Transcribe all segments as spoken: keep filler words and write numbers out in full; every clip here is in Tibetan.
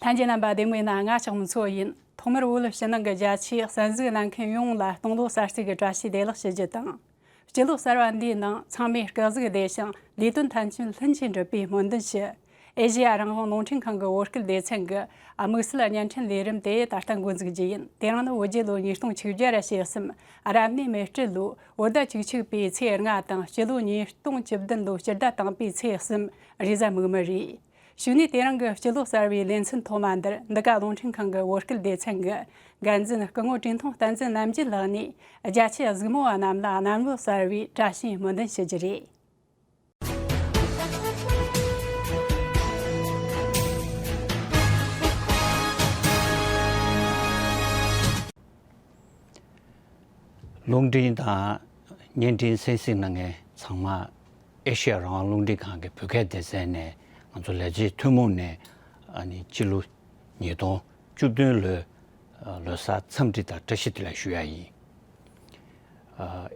ལྷན་རྒྱས་རྣམ་པ་བདེ་མོ་ཡིན་ན། ང་ལྕགས་མོ་མཚོ་ཡིན། ཐོག་མར་བོད་ཕྱི་ནང་གི་རྒྱ་ཆེའི་གསན་གཟིགས་གནང་མཁན་ཡོངས་ལ་སྟོང་ལོ་གསར་ཚེས་ཀྱི་བཀྲ་ཤིས་བདེ་ལེགས་ཞུ་རྒྱུ་དང་། སྤྱི་ལོ་གསར་བ་འདིའི་ནང་ཚང་མས་སྐུ་གཟུགས་བདེ་ཞིང་ལས་དོན་མཐའ་མཇུག་ལྷུན་གྱིས་འགྲུབ་པའི་སྨོན་འདུན་ཞུ། ཨེ་ཤེ་ཡ་རང་དབང་རླུང་འཕྲིན་ཁང་གི་བོད་སྐད་སྡེ་ཚན་གྱི་དམིགས་བསལ་བརྙན་འཕྲིན་ལས་རིམ་དེ་ད་ལྟ་འགོ་འཛུགས་རྒྱུ་ཡིན། དེ་རིང་ནི་བོད་རྒྱལ་ལོ་ཉིས་སྟོང་ཆིག་བརྒྱ་ར་ཞེ་གསུམ་རབ་གནས་མེ་སྤྲེལ་ལོ་བོད་ཟླ་བཅུ་གཅིག་པའི་ཚེས་ལྔ་དང་། སྤྱི་ལོ་ཉིས་སྟོང་བཅུ་བདུན་ལོ་སྤྱི་ཟླ་དང་པོའི་ཚེས་གསུམ་རེས་གཟའ་མིག་དམར་རེད། གཞུག་ནས་དེ་རིང་གི་སྤྱི་ལོ་གསར་བའི་ལེ་ཚན་ཐོག་མ་འདིར་འདི་ག་རླུང་འཕྲིན་ཁང་གི་བོད་སྐད་སྡེ་ཚན་གྱི་འགན་འཛིན་སྐུ་ངོ་བཀྲས་མཐོང་བསྟན་འཛིན་རྣམ་རྒྱལ་ལགས་ནས་རྒྱ་ཆེའི་གཟིགས་མོ་བ་རྣམས་ལ་གནམ་ལོ་གསར་བའི་བཀྲ་ཤིས་སྨོན་འདུན་ཞུ་རྒྱུ་རེད། རླུང་འཕྲིན་དང་བརྙན་འཕྲིན་གསན་གཟིགས་གནང་མཁན་ཚང་མ། ཨེ་ཤེ་ཡ་རང་དབང་རླུང་འཕྲིན་ཁང་གི་བོད་སྐད་སྡེ་ཚན་ནས། ང་ཚོ་ལས་བྱེད་ཐུན་མོང་ནས་ཨ་ནི་སྤྱི་ལོ་ཉིས་སྟོང་བཅུ་བདུན་ལོའི་ལོ་གསར་འཚམས་འདྲི་དང་བཀྲ་ཤིས་བདེ་ལེགས་ཞུ་ཡ་ཡིན།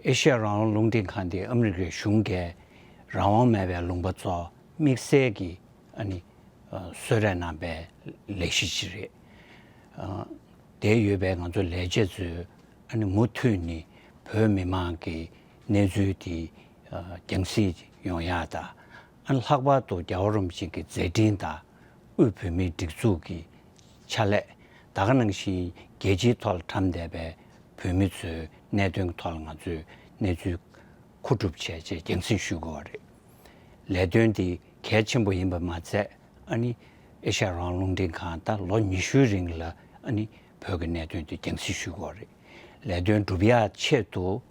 ཨེ་ཤེ་ཡ་རང་དབང་རླུང་འཕྲིན་ཁང་འདི་ཨ་མི་རི་ཀའི་གཞུང་གིས་རང་དབང་མེད་པའི་ལུང་པ་ཚོ་དམིགས་བསལ་གྱི་ཨ་ནི་གསོལ་རས་གནང་པའི་ལས་གཞི་ཞིག་རེད། དེ་ཡོད་པའི་ང་ཚོ་ལས་བྱེད་ཚོས་ཨ་ནི་མུ་མཐུད་ནས་བོད་མི་མང་གི་གནས་ཚུལ་དེ་རྒྱང་སྲིང་ཡོང་ཡ་དང་། ཨ་ནི་ལྷག་པར་དུ་རྒྱལ་བ་རིན་པོ་ཆེ་གི་མཛད་འཕྲིན་དང་། དབུས་བོད་མིའི་སྒྲིག་འཛུགས་ཀྱི་ཕྱག་ལས། ད་ག་ནང་བཞིན་རྒྱལ་སྤྱིའི་ཐོག་ལ་འཁྲམ་བསྡད་པའི་བོད་མི་ཚོའི་གནད་དོན་ཐོག་ལ་ང་ཚོས་གནས་ཚུལ་མཁོ་སྒྲུབ་བྱས་རྗེས་རྒྱང་སྲིང་ཞུ་དགོས་པ་རེད། ལས་དོན་འདི་གལ་ཆེན་པོ་ཡིན་པ་མ་ཚད། ཨ་ནི་ཨེ་ཤ་ཡ་རང་དབང་རླུང་འཕྲིན་ཁང་ད་ལོ་ཉི་ཤུའི་རིང་ལ་ཨ་ནི་བོད་ཀྱི་གནད་དོན་འདི་རྒྱང་སྲིང་ཞུ་དགོས་པ་རེད། ལས་དོན་སྒྲུབ་ཡག་ཆེད་དུ་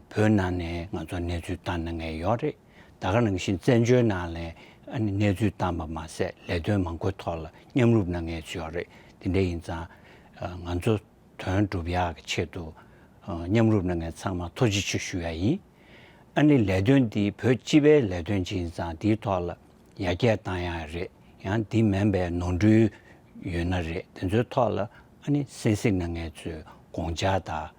བོད་ནང་ནས་ང་ཚོ་གནས་ཚུལ་བཏང་གནང་མཁན་ཡོད་རེད། ད་ག་ནང་བཞིན་བཙན་བྱོལ་ནང་ལ་ཨ་ནི་གནས་ཚུལ་བཏང་པ་མ་ཟད། ལས་དོན་མང་པོའི་ཐོག་ལ་མཉམ་རུབ་གནང་མཁན་ཚོ་ཡོད་རེད། དེ་འདྲ་ཡིན་ཙང་ང་ཚོ་དོན་སྒྲུབ་ཡག་གི་ཆེད་དུ་མཉམ་རུབ་གནང་མཁན་ཚང་མ་ཐུགས་རྗེ་ཆེ་ཞུ་ཡ་ཡིན། ཨ་ནི་ལས་དོན་འདི་བོད་སྤྱི་པའི་ལས་དོན་ཅིག་ཡིན་ཙང་། འདིའི་ཐོག་ལ་ཡར་རྒྱས་བཏང་ཡག་རེད། ཡང་འདི་མིན་པའི་ནོར་འཁྲུལ་ཡོད་ན་རེད། དེ་ཚོའི་ཐོག་ལ་ཨ་ནི་གསན་གཟིགས་གནང་མཁན་ཚོས་དགོངས་འཆར་དང་།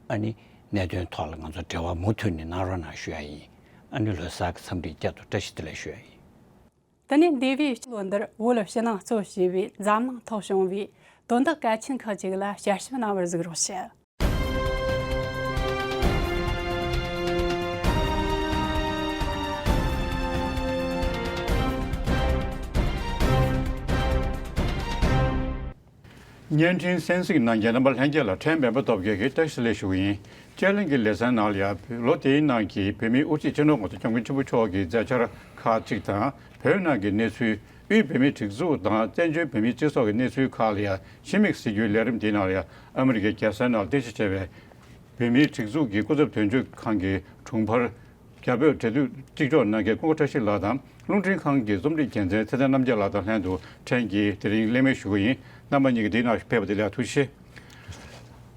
ཨ་ནི་གནད་དོན་ཐོག་ལ་ང་ཚོ་འབྲེལ་བ་མུ་མཐུད་ནས་གནང་རོགས་གནང་ཞུ་ཡ་ཡིན། ཨ་ནི་ལོ་གསར་གྱི་འཚམས་འདྲི་བསྐྱར་དུ་བཀྲ་ཤིས་བདེ་ལེགས་ཞུ་ཡ་ཡིན། དེ་ནས་འདས་པའི་སྤྱི་ལོ་འདིར་བོད་ཕྱི་ནང་གཙོ་བྱས་པའི་འཛམ་གླིང་ཐོག་བྱུང་བའི་དོན་དག་གལ་ཆེན་ཁག་ཅིག་ལ་དཔྱད་ཞིབ་གནང་བར་གཟིགས་རོགས་ཞུ། བརྙན་འཕྲིན་གསན་གཟིགས་གནང་མཁན་རྣམ་པ་ལྷན་རྒྱས་ལ་ཕྲན་སྤེན་པ་སྟོབས་རྒྱལ་གྱིས་བཀྲ་ཤིས་བདེ་ལེགས་ཞུ་གི་ཡིན། དཔྱད་གླེང་གི་ལེ་ཚན་ནང་ལ་ཡང་ལོ་དེའི་ནང་གི་བོད་མིའི་དབུ་ཁྲིད་སྤྱི་ནོར་༸གོང་ས་༸སྐྱབས་མགོན་ཆེན་པོ་མཆོག་གི་མཛད་འཆར་ཁག་ཅིག་དང་། བོད་ནང་གི་གནས་ཚུལ། དབུས་བོད་མིའི་སྒྲིག་འཛུགས་དང་བཙན་བྱོལ་བོད་མིའི་སྤྱི་ཚོགས་ཀྱི་གནས་ཚུལ་ཁག་ལ་ཡང་ཕྱི་མིག་གཟིགས་རྒྱུའི་ལས་རིམ་དེའི་ནང་ལ་ཡང་། ཨ་མི་རི་ཀའི་རྒྱལ་ས་ནང་ལ་རྟེན་གཞི་བྱས་པའི་བོད་མིའི་སྒྲིག་འཛུགས་ཀྱི་སྐུ་ཚབ་དོན་གཅོད་ཁང་གི་དྲུང་འཕར་རྒྱ་བོད་འབྲེལ་མཐུད་གཅིག་ལྕོགས་གནང་མཁན་ཀུན་དགའ་བཀྲ་ཤིས་ལགས་དང་། རླུང་འཕྲིན་ཁང་གི་རྩོམ་སྒྲིག་འགན་འཛིན་ཚེ་བརྟན་རྣམ་རྒྱལ་ལགས་དང་ལྷན་དུ་ཕྲན་གྱིས་དེ་རིང་གླེང་མོལ་ཞུ་གི་ཡིན། རྣམ་པ་གཉིས་ཀྱིས་དེའི་ནང་ཕེབས་པ་དེ་ལ་ཐུགས་རྗེ་ཆེ།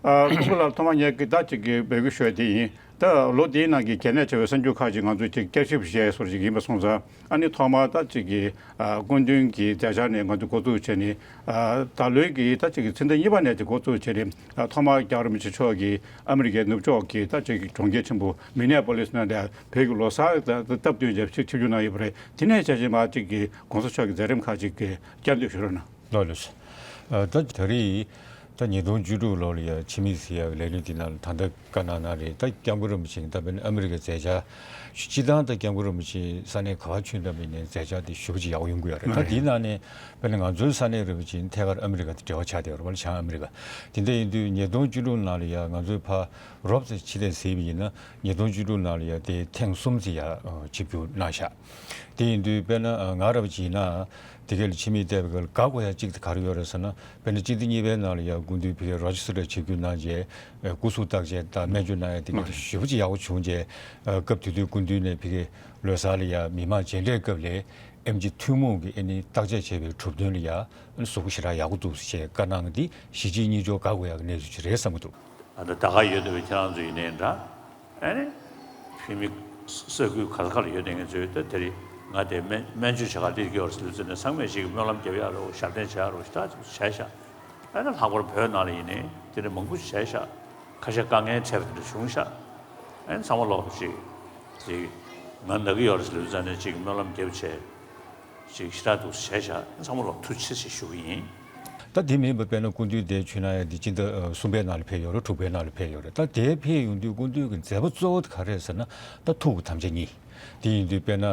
ཨ། སྐུ་ངོ་ལགས། ཐོག་མར་ངས་ཀྱི་ད་ཅིག་གི་འབོད་སྐུལ་ཞུ་ཡ་དེ་ཡིན། ད་ལོ་འདིའི་ནང་གི་གལ་གནད་ཆེ་བའི་གསར་འགྱུར་ཁག་ཅིག་ང་ཚོས་ཅིག་བསྐྱར་ཞིབ་བྱས་སོར་ཅིག་ཡིན་པ་སོང་ཙང་། ཨ་ནི་ཐོག་མར་ད་ཅིག་གི་ཨ་སྐུ་མདུན་གྱི་མཛད་འཆར་ནས་ང་ཚོས་འགོ་འཛུགས་བྱས་ནས། ཨ་ད་ལོའི་གི་ད་ཅིག་གི་ཚེས་ཉི་ཤུ་པ་ནས་ཅིག་འགོ་འཛུགས་བྱས་ནས། ཨ་ཐོག་མར་རྒྱལ་བ་རིན་པོ་ཆེ་མཆོག་གིས་ཨ་མི་རི་ཀའི་ནུབ་ཕྱོགས་ཀྱི་ད་ཅིག་གི་གྲོང་ཁྱེར་ཆེན་པོ་མི་ནེ་པོ་ལིས་ནང་ལ་བོད་ཀྱི་ལོ་གསར་སྟབས་བསྟུན་བྱས་ཆིབས་བསྒྱུར་གནང་ཡོད་པ་རེད། དེ་ནས་བྱས་རྗེས་མར་ཅིག་གི་གོང་ས་མཆོག་གི་མཛད་རིམ་ཁག་ཅིག་གི་བསྐྱར་ཟློས་ཞུ་རོགས་གནང་། ལགས་ལགས། ཨ་ད་ད་རེས་ད་ཉིས་སྟོང་བཅུ་དྲུག་ལོ་ལ་ཡ་ཕྱི་མིག་ཟེར་ཡ་ལས་རིམ་འདི་ནང་ལ་ད་ལྟ་བཀའ་གནང་གནང་རེད། ད་སྐྱབས་མགོན་རིན་པོ་ཆེ་ད་དཔེར་ན་ཨ་མི་རི་ཀའི་མཛད་འཆར། སྤྱིར་བཏང་ད་སྐྱབས་མགོན་རིན་པོ་ཆེ་ས་གནས་ག་པར་བྱོན་ད་མིན་ནའི་མཛད་འཆར་དེ་ཞེ་པོ་ཅིག་ཡག་པོ་ཡོང་གི་ཡོད་རེད། ད་དེའི་ནང་ནས་དཔེར་ན་ང་ཚོའི་ས་གནས་རིན་པོ་ཆེ་ཐད་ཀར་ཨ་མི་རི་ཀ་དང་འབྲེལ་བ་ཆགས་བསྡད་ཡོད་རེད་པ། བྱང་ཨ་མི་རི་ཀ། དེ་འདྲ་ཡིན་དུས་ཉིས་སྟོང་བཅུ་དྲུག་ནང་ལ་ཡ་ང་ཚོས་ཕར་རོབ་ཙམ་ཕྱི་ལྟས་ཟེར་བ་ཡིན་ན། ཉིས་སྟོང་བཅུ་དྲུག་ནང་ལ་ཡ་དེ་ཐེངས་གསུམ་ཙམ་ཡ་ཆིབས་བསྒྱུར་གནང་ཤག་དེ་ཡིན་དུས་དཔེར་ན་ང་རབ་ཅིག་ཡིན་ན། དེ་ག་ལ་ཕྱི་མིག་བལྟས་པའི་སྐབས་ལ་དགའ་དགོས་ཡ་གཅིག་དེ་ག་རེ་ཡོད་རེད་ཟེར་ན། དཔེར་ན་སྤྱི་ཟླ་གཉིས་པའི་ནང་ལ་ཡ་སྐུ་མདུན་ཕ་གིའི་རོ་ཅི་སི་ཊར་ཆིབས་བསྒྱུར་གནང་རྗེས། སྐུ་གཟུགས་བརྟག་དཔྱད་དང་སྨན་བཅོས་གནང་ཡ་དེ་ག་དེ་ཞེ་པོ་ཅིག་ཡག་པོ་བྱུང་རྗེས། སྐབས་དེ་དུས་སྐུ་མདུན་ནས་ཕ་གིའི་ལོ་གསར་ལ་ཡ་མི་མང་མཇལ་འཕྲད་སྐབས་ལ་ཨེམ་ཆི་ཐུན་མོང་གི་ཨ་ནི་བརྟག་དཔྱད་བྱས་པའི་གྲུབ་དོན་ལ་ཡ་གཟུགས་པོ་ཞེ་དྲག་ཡག་པོ་འདུག་ཅེས་བཀའ་གནང་འདི་གཞིས་བྱེས་གཉིས་ཕྱོགས་དགའ་དགོས་ཡག་གི་གནས་ཚུལ་ཅིག་རེད་བསམ་གྱི་འདུག་ཨ་ད་ད་ག་ཡོད་བསྡད་པའི་ཁྱེད་རང་ཚོ་ཡིན་ནའི་འདྲ། ཨ་ནི་ཕྱི་མི་ས་ཁུལ་ག་ས་ག་ལ་ཡོད་བསྡད་མཁན་ཚོས་ད་དེ་རིང་ང་དེ་སྨན་སྨན་བཅོས་བྱེད་གར་སླེབས་ཀྱི་ཡོད་རེད་ཟེར་ལབ་ཙང་ནས། ཚང་མས་ཅིག་སྨོན་ལམ་རྒྱབ་ཡག་རོགས། ཞབས་བརྟན་བྱེད་ཡག་རོགས་ཞེ་དྲག་ཅིག་བྱས་ཤག་ཨ་ནི་ལྷག་པར་བོད་ནང་ལ་ཡིན་ནའི་དེ་འདྲ་མང་པོ་ཞིག་བྱས་ཤག་ཁ་ཤས་དཀའ་ངལ་འཕྲད་པ་དེ་འདྲ་བྱུང་ཤག་ཨ་ནི་ཚང་མ་ལོག་ཅིག་ཅིག་ང་ན་གི་ཡོད་རེད་ཟེར་ལབ་ཙང་ནས་ཅིག་སྨོན་ལམ་རྒྱབ་བྱས། ཅིག་ཞེ་དྲག་འདུག་བྱས་བཞག་ཚང་མ་ལ་ཐུགས་རྗེ་ཆེ་ཞུ་གི་ཡིན། ད་དེ་མིན་པ་དཔེར་ན་སྐུ་མདུན་དེ་ཆུ་ནང་ཡ་འདི་སྤྱི་ཟླ་གསུམ་པའི་ནང་ལ་ཕེབས་ཡོད་རེད། དྲུག་པའི་ནང་ལ་ཕེབས་ཡོད་རེད། ད་དེ་ཕེབས་ཡོང་དུས་སྐུ་མདུན་གྱི་མཛད་པ་གཙོ་བོ་དེ་ག་རེད་ཟེར་ན། ད་ཐུགས་ཀྱི་དམ་བཅའ་གཉིས། དེ་ཡིན་དུས་དཔེར་ན།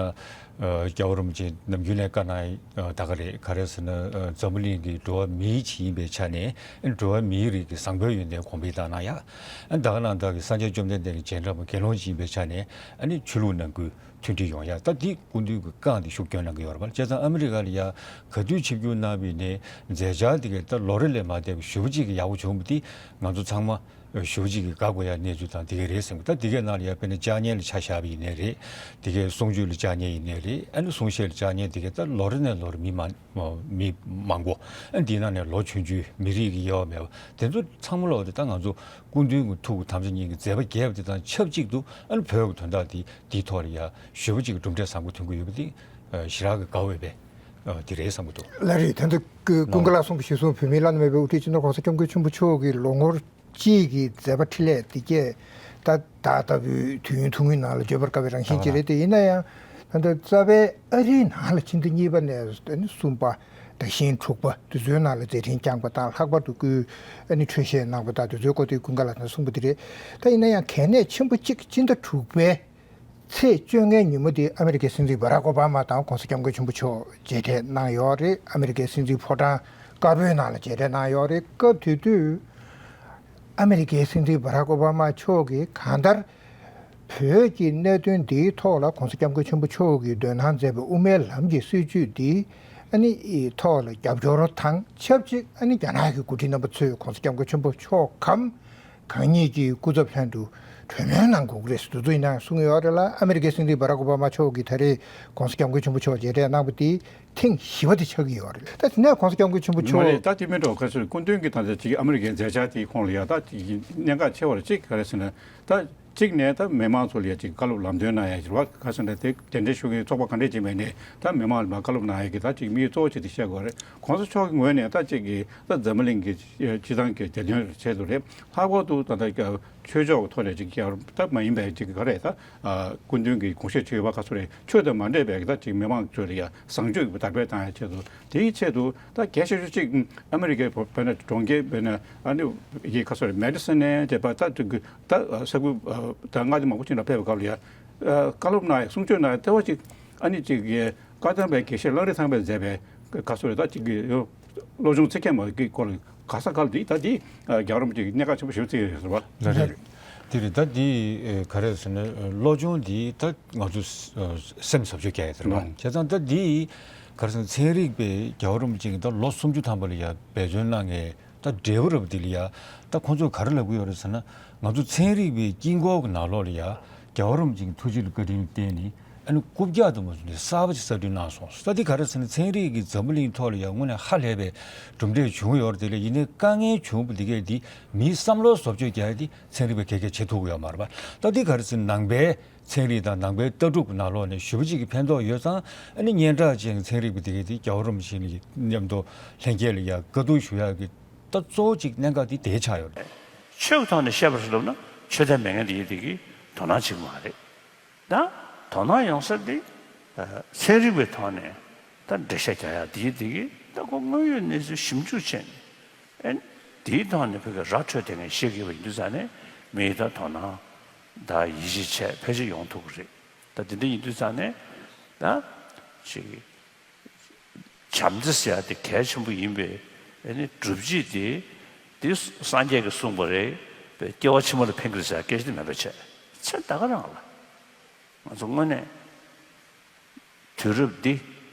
རྒྱལ་བ་རིན་པོ་ཆེ་ནམ་རྒྱུན་ནས་བཀའ་གནང་ད་ག་རེད། ག་རེ་ཟེར་ན། འཛམ་བུ་གླིང་གི་འགྲོ་བ་མིའི་ཆེད་ཡིན་པའི་ཆ་ནས། འགྲོ་བ་མིའི་རིགས་ཀྱི་བཟང་པོའི་ཡོན་ཏན་གོང་འཕེལ་བཏང་གནང་ཡ། ད་ག་ནང་བདག་གི་སངས་རྒྱས་བཅོམ་ལྡན་འདས་ཀྱི་རྗེས་འབྲང་པ་དགེ་སློང་ཅིག་ཡིན་པའི་ཆ་ནས། ཨ་ནི་ཆོས་ལུགས་ནང་ཁུལ་མཐུན་སྒྲིལ་ཡོང་ཡ། ད་འདི་སྐུ་མདུན་གྱི་བཀའ་འདི་ཤུགས་སྐྱོན་གནང་གི་ཡོད་རེད་པ། བྱས་ཙང་ཨ་མི་རི་ཀ་ལ་ཡ་ག་དུས་ཆིབས་བསྒྱུར་གནང་བའི་ནས་མཛད་འཆར་འདི་གས་ད་ལོ་རེ་ལས་མ་བསྡད་པ་ཞེ་པོ་ཅིག་གི་ཡག་པོ་བྱུང་བ་འདི་ང་ཚོ་ཚང་མ་ཞེ་པོ་ཅིག་གི་དགའ་དགོས་ཡ་གནས་ཚུལ་དང་འདི་གས་རེད་བསམ་གི། ད་འདི་གས་ནང་ལ་ཡ་དཔེར་ན་བཅར་མཁན་ལ་ཆ་བཞག་པ་ཡིན་ནའི་རེད། འདི་གས་གསུང་ཆོས་ལ་བཅར་མཁན་ཡིན་ནའི་རེད། ཨ་ནི་གསུང་བཤད་ལ་བཅར་མཁན་འདི་གས་ད་ལོ་རེ་ནས་ལོ་རེ་མི་མང་། མི་མང་པོ། ཨ་འདི་ནང་ནས་ལོ་ཆུང་ཆུང་མི་རིགས་ཀྱི་དབྱེ་བ་མེད་པ་དེ་ཚོ་ཚང་མ་ལོག་དེ་ད་ང་ཚོ་སྐུ་མདུན་གྱི་ཐུགས་ཀྱི་དམ་བཅའ་གཉིས་ཀྱི་མཛད་པ་རྒྱས་པ་དེ་དང་ཆབས་ཅིག་ཏུ། ཨ་ནི་བོད་ཀྱི་དོན་དག་དེ་དེའི་ཐོག་ལ་ཡ་ཞེ་པོ་ཅིག་གི་གྲུབ་འབྲས་བཟང་པོ་ཐོན་གྱི་ཡོད་པ་དེ་ཞེ་དྲག་གི་དགའ་འོས་པའི་དེ་རེད་བསམ་གྱི་འདུག་ལགས་རེད། ད་ལྟ་ཀུན་དགའ་ལགས་གསུངས་པ་གཞིར་བཟུང་བོད་མིའི་བླ་ན་མེད་པའི་དབུ་ཁྲིད་སྤྱི་ནོར་༸གོང་ས་༸སྐྱབས་མགོན་ཆེན་པོ་མཆོག་གི་ལོ་ངོ་གཅིག་གི་མཛད་པ་འཕྲིན་ལས་འདི་གས་ད་ད་ལྟ་བུའི་དུས་ཡུན་ཐུང་ངུའི་ནང་ལ་བརྗོད་པར་དཀའ་བའི་རང་བཞིན་ཅིག་རེད་དེ། ཡིན་ན་ཡང་ད་ལྟ་རྩ་བའི་ཨ་རིའི་ནང་ལ་ཕྱི་ཟླ་གཉིས་པ་ནས་གསུམ་པ། ད་ཤིང་དྲུག་པ་དེ་ཚོའི་ནང་ལ་མཛད་འཕྲིན་བསྐྱངས་པ་དང་། ལྷག་པར་དུ་སྐུའི་ཨ་ནི་འཕྲོད་བཞེས་གནང་པ་དང་དེ་ཚོའི་སྐོར་དེ་ཀུན་དགའ་ལགས་ནས་གསུངས་པ་དེ་རེད། ད་ཡིན་ན་ཡང་གལ་གནད་ཆེན་པོ་གཅིག་སྤྱི་ཟླ་དྲུག་པའི་ཚེས་བཅོ་ལྔའི་ཉིན་མོ་དེ་ཨ་མི་རི་ཀའི་སྲིད་འཛིན་བྷ་རག་ཨོ་བྷ་མ་དང་༸གོང་ས་༸སྐྱབས་མགོན་ཆེན་པོ་མཆོག་མཇལ་འཕྲད་གནང་ཡོད་རེད། ཨ་མི་རི་ཀའི་སྲིད་འཛིན་ཕོ་བྲང་དཀར་པོའི་ནང་ལ་མཇལ་འཕྲད་གནང་ཡོད་རེད། སྐབས་དེ་དུས་ཨ་མི་རི་ཀའི་སྲིད་འཛིན་བྷ་རག་ཨོ་བྷ་མ་མཆོག་གིས་གང་ལྟར་བོད་ཀྱི་གནད་དོན་འདིའི་ཐོག་ལ་༸གོང་ས་༸སྐྱབས་མགོན་ཆེན་པོ་མཆོག་གིས་འདོན་གནང་མཛད་པའི་དབུ་མའི་ལམ་གྱི་སྲིད་བྱུས་འདི་ཨ་ནི་ཐོག་ལ་རྒྱབ་སྐྱོར་དང་ཆབས་ཅིག་ཨ་ནི་རྒྱ་ནག་གི་འགོ་ཁྲིད་རྣམ་པ་ཚོས་༸གོང་ས་༸སྐྱབས་མགོན་ཆེན་པོ་མཆོག་གམ་གང་ཉིད་ཀྱི་སྐུ་ཚབ་ལྷན་དུ་གྲོས་མོལ་གནང་དགོས་ཀྱི་རེད་ཟེར་དུས་ཚོད་ཡིན་ན་གསུངས་ཡོད་རེད་ལ། ཨ་མི་རི་ཀའི་སྲིད་འཛིན་བྷ་རག་ཨོ་བྷ་མ་མཆོག་གིས་ད་རེས་༸གོང་ས་༸སྐྱབས་མགོན་ཆེན་པོ་མཆོག་མཇལ་འཕྲད་གནང་བ་དེ་ཐེངས་བཞི་པ་དེ་ཆགས་ཀྱི་ཡོད་རེད། ད་དེ་ནས་༸གོང་ས་༸སྐྱབས་མགོན་ཆེན་པོ་མ་མཆོག་རེད། ད་དེ་མིན་འགྲོ་ག་ཚོད་སྐུ་མདུན་གྱི་ད་ལྟ་ཅིག་ཨ་མི་རི་ཀའི་མཛད་འཆར་དེའི་ཁོངས་ལ་ཡ་ད་ཅིག་གནད་འགག་ཆེ་བ་རེད། གཅིག་ག་རེ་ཟེར་ན། ད་གཅིག་ནས་ད་མི་མང་ཚོ་ལ་ཡ་ཅིག་བཀའ་སློབ་ལམ་སྟོན་གནང་ཡ་ཅིག་རེད་བ། ག་ཟེར་ན་དེ་གདན་འདྲེན་ཞུ་མཁན་ཚོགས་པ་ག་འདྲས་ཅིག་མེད་ནས་ད་མི་མང་ལ་མ་བཀའ་སློབ་གནང་ཡ་གི་ད་ཅིག་དམིགས་ཡུལ་གཙོ་བོ་ཅིག་དེ་བཤད་དགོས་རེད། ༸གོང་ས་མཆོག་གི་ངོས་ནས་ད་ཅིག་གི་ད་འཛམ་བུ་གླིང་གི་སྤྱི་བཏང་གི་བདེ་དོན་ཆེད་དུ་རེད། ལྷག་པར་དུ་ད་ལྟ་ཆོས་ཕྱོགས་ཀྱི་ཐོག་ནས་ཅིག་ཀྱང་ད་མ་ཡིན་པའི་ཅིག་ག་རེ་ད་སྐུ་མདུན་གྱི་དགོངས་བཞེད་ཅིག་ཡོད་པ། ག་ཚོད་རེད། ཆོས་དང་མ་འདྲེས་པའི་ད་ཅིག་མི་མང་ཚོ་ལ་ཡ་བཟང་སྤྱོད་ཀྱི་དར་སྤེལ་བཏང་ཡ་ཆེད་དུ། དེའི་ཆེད་དུ་ད་གལ་ཆེ་ཤོས་ཅིག་ཨ་མི་རི་ཀའི་བོད་ན་གྲོང་ཁྱེར་བོད་ན་ཨ་ནི་ཡི་ག་ཚོད་རེད། མེ་ཌི་སོན་ནས་བྱས་པ་ད་ཅིག་ད་ས་ཁུལ་ད་མངའ་སྡེ་མང་པོ་ཅིག་ལ་ཕེབས་པའི་སྐབས་ལ་ཡ་བཀའ་སློབ་གནང་ཡ་གསུང་ཆོས་གནང་ཡ་ལྟེ་བ་ཅིག་ཨ་ནི་ཅིག་གི་བཀའ་གདམས་པའི་དགེ་བཤེས་གླང་རི་ཐང་པས་མཛད་པའི་ག་ཚོད་རེད། ད་ཅིག་གི་ཡོ། བློ་སྦྱོང་ཚིག་བརྒྱད་མ་གི་སྐོར་ལ་ག་ས་ག་ལ་འདི་ད་འདི་རྒྱལ་བ་རིན་པོ་ཆེ་གི་གནད་འགག་ཆེན་པོ་ཞིག་བརྩི་ཡོད་རེད་པ། ལགས་རེད། འདི་རེད། ད་འདི་ག་རེ་ཟེར་ན་བློ་སྦྱོང་འདི་ད་ང་ཚོ་སེམས་བཟོ་བཅོས་རྒྱག་ཡ་དེ་རེད་པ། ལགས། བྱས་ཙང་ད་འདི་ག་རེ་ཟེར་ན་ཚན་རིག་པས་རྒྱལ་བ་རིན་པོ་ཆེ་གི་ད་ལོ་སུམ་ཅུ་ཐམ་པ་ལ་ཡ་འབད་བརྩོན་གནང་མཁན་ད་འབྲས་བུ་རེད་པ། འདི་ལ་ཡ་ད་ཁོང་ཚོས་ག་རེ་ལབ་གི་ཡོད་རེད་ཟེར་ན། ང་ཚོ་ཚན་རིག་པའི་དཀྱིལ་འཁོར་གྱི་ནང་ལོགས་ལ་ཡ་རྒྱལ་བ་རིན་པོ་ཆེ་གི་ཐུགས་རྗེ་ལ་བཀའ་དྲིན་བརྟེན་ནས། ཨ་ནི་རྐུབ་བཀྱག་དུ་མ་བཟུང་ནས་གསར་པ་ཅིག་གསར་སྐྲུན་གནང་སོང་། ད་འདི་ག་རེ་ཟེར་ན་ཚན་རིག་གིས་འཛམ་བུ་གླིང་ཐོག་ལ་ཡང་དངོས་གནས་ཧ་ལས་པའི་གྲུབ་འབྲས་བྱུང་ཡོད་རེད། དེ་ལས་ཡིན་ནའི་དཀའ་ངལ་བྱུང་བ་འདི་གས་འདི་མིའི་བསམ་བློ་བཟོ་བཅོས་རྒྱག་ཡ་འདི་ཚན་རིག་པས་ག་གས་བྱེད་ཐུབ་ཀྱི་ཡོད་མ་རེད་པ། ད་འདི་ག་རེ་ཟེར་ན་ནང་པའི་ཚན་རིག་དང་ནང་པའི་ལྟ་གྲུབ་ཀྱི་ནང་ལོགས་ནས་ཞེ་པོ་ཅིག་གི་ཕན་ཐོགས་ཡོད་ཙང་། ཨ་ནི་སྙན་གྲགས་ཅན་གྱི་ཚན་རིག་པ་འདི་གས་འདི་རྒྱལ་བ་རིན་པོ་ཆེ་ནས་མཉམ་དུ་ལྷན་རྒྱས་ལ་ཡང་བཀའ་བསྡུར་ཞུ་ཡག་གི་ད་གཙོ་བོ་ཅིག་གནད་འགག་འདི་དེ་ཆགས་ཡོད་རེད། ཆོས་ཀྱི་ཐོག་ནས་བཤད་པར་བསླབ་ན་ཆོས་དད་མེད་མཁན་དེ་ཡིན་དེ་གི་དོ་སྣང་བྱེད་ཀྱི་མ་རེད། ད་དོ་སྣང་ཡོང་ས་དེ་ཚན་རིག་པའི་ཐོག་ནས་ད་འགྲེལ་བཤད་རྒྱག་ཡག་དེ་ཡིན་དེ་གི་ད་ཁོ་དངོས་ཡོད་གནས་ཚུལ་ཞིབ་འཇུག་བྱས་ནས་ཨེ་དེའི་ཐོག་ནས་ཕ་གི་ར་འཕྲོད་དེ་ངས་བཤད་གི་ཡོད་པ་ཡིན་དུས་ཙང་ནས་མི་ཡི་ད་དོ་སྣང་ད་ཡིད་ཆེས་བྱས་ཕལ་ཆེར་ཡོང་ཐུབ་ཀྱི་རེད། ད་དེ་འདྲ་ཡིན་དུས་ཙང་ནས་ད་ཅིག་བྱམས་བརྩེ་ཟེར་ཡ་དེ་གལ་ཆེན་པོ་ཡིན་པས། ཨ་ནི་སྒྲུབ་བྱེད་དེ་དེ་སངས་རྒྱས་ཀྱིས་གསུངས་པ་རེད་པས། སྐྱེ་བ་ཕྱི་མ་ལ་ཕན་གྱི་རེད་ཟེར་ཡ་སྐད་ཆ་དེ་མེད་པ་བྱས། ཚེ་ད་ག་རང་ལ་ང་ཚོ་དངོས་གནས་དུས་རབས་འདི་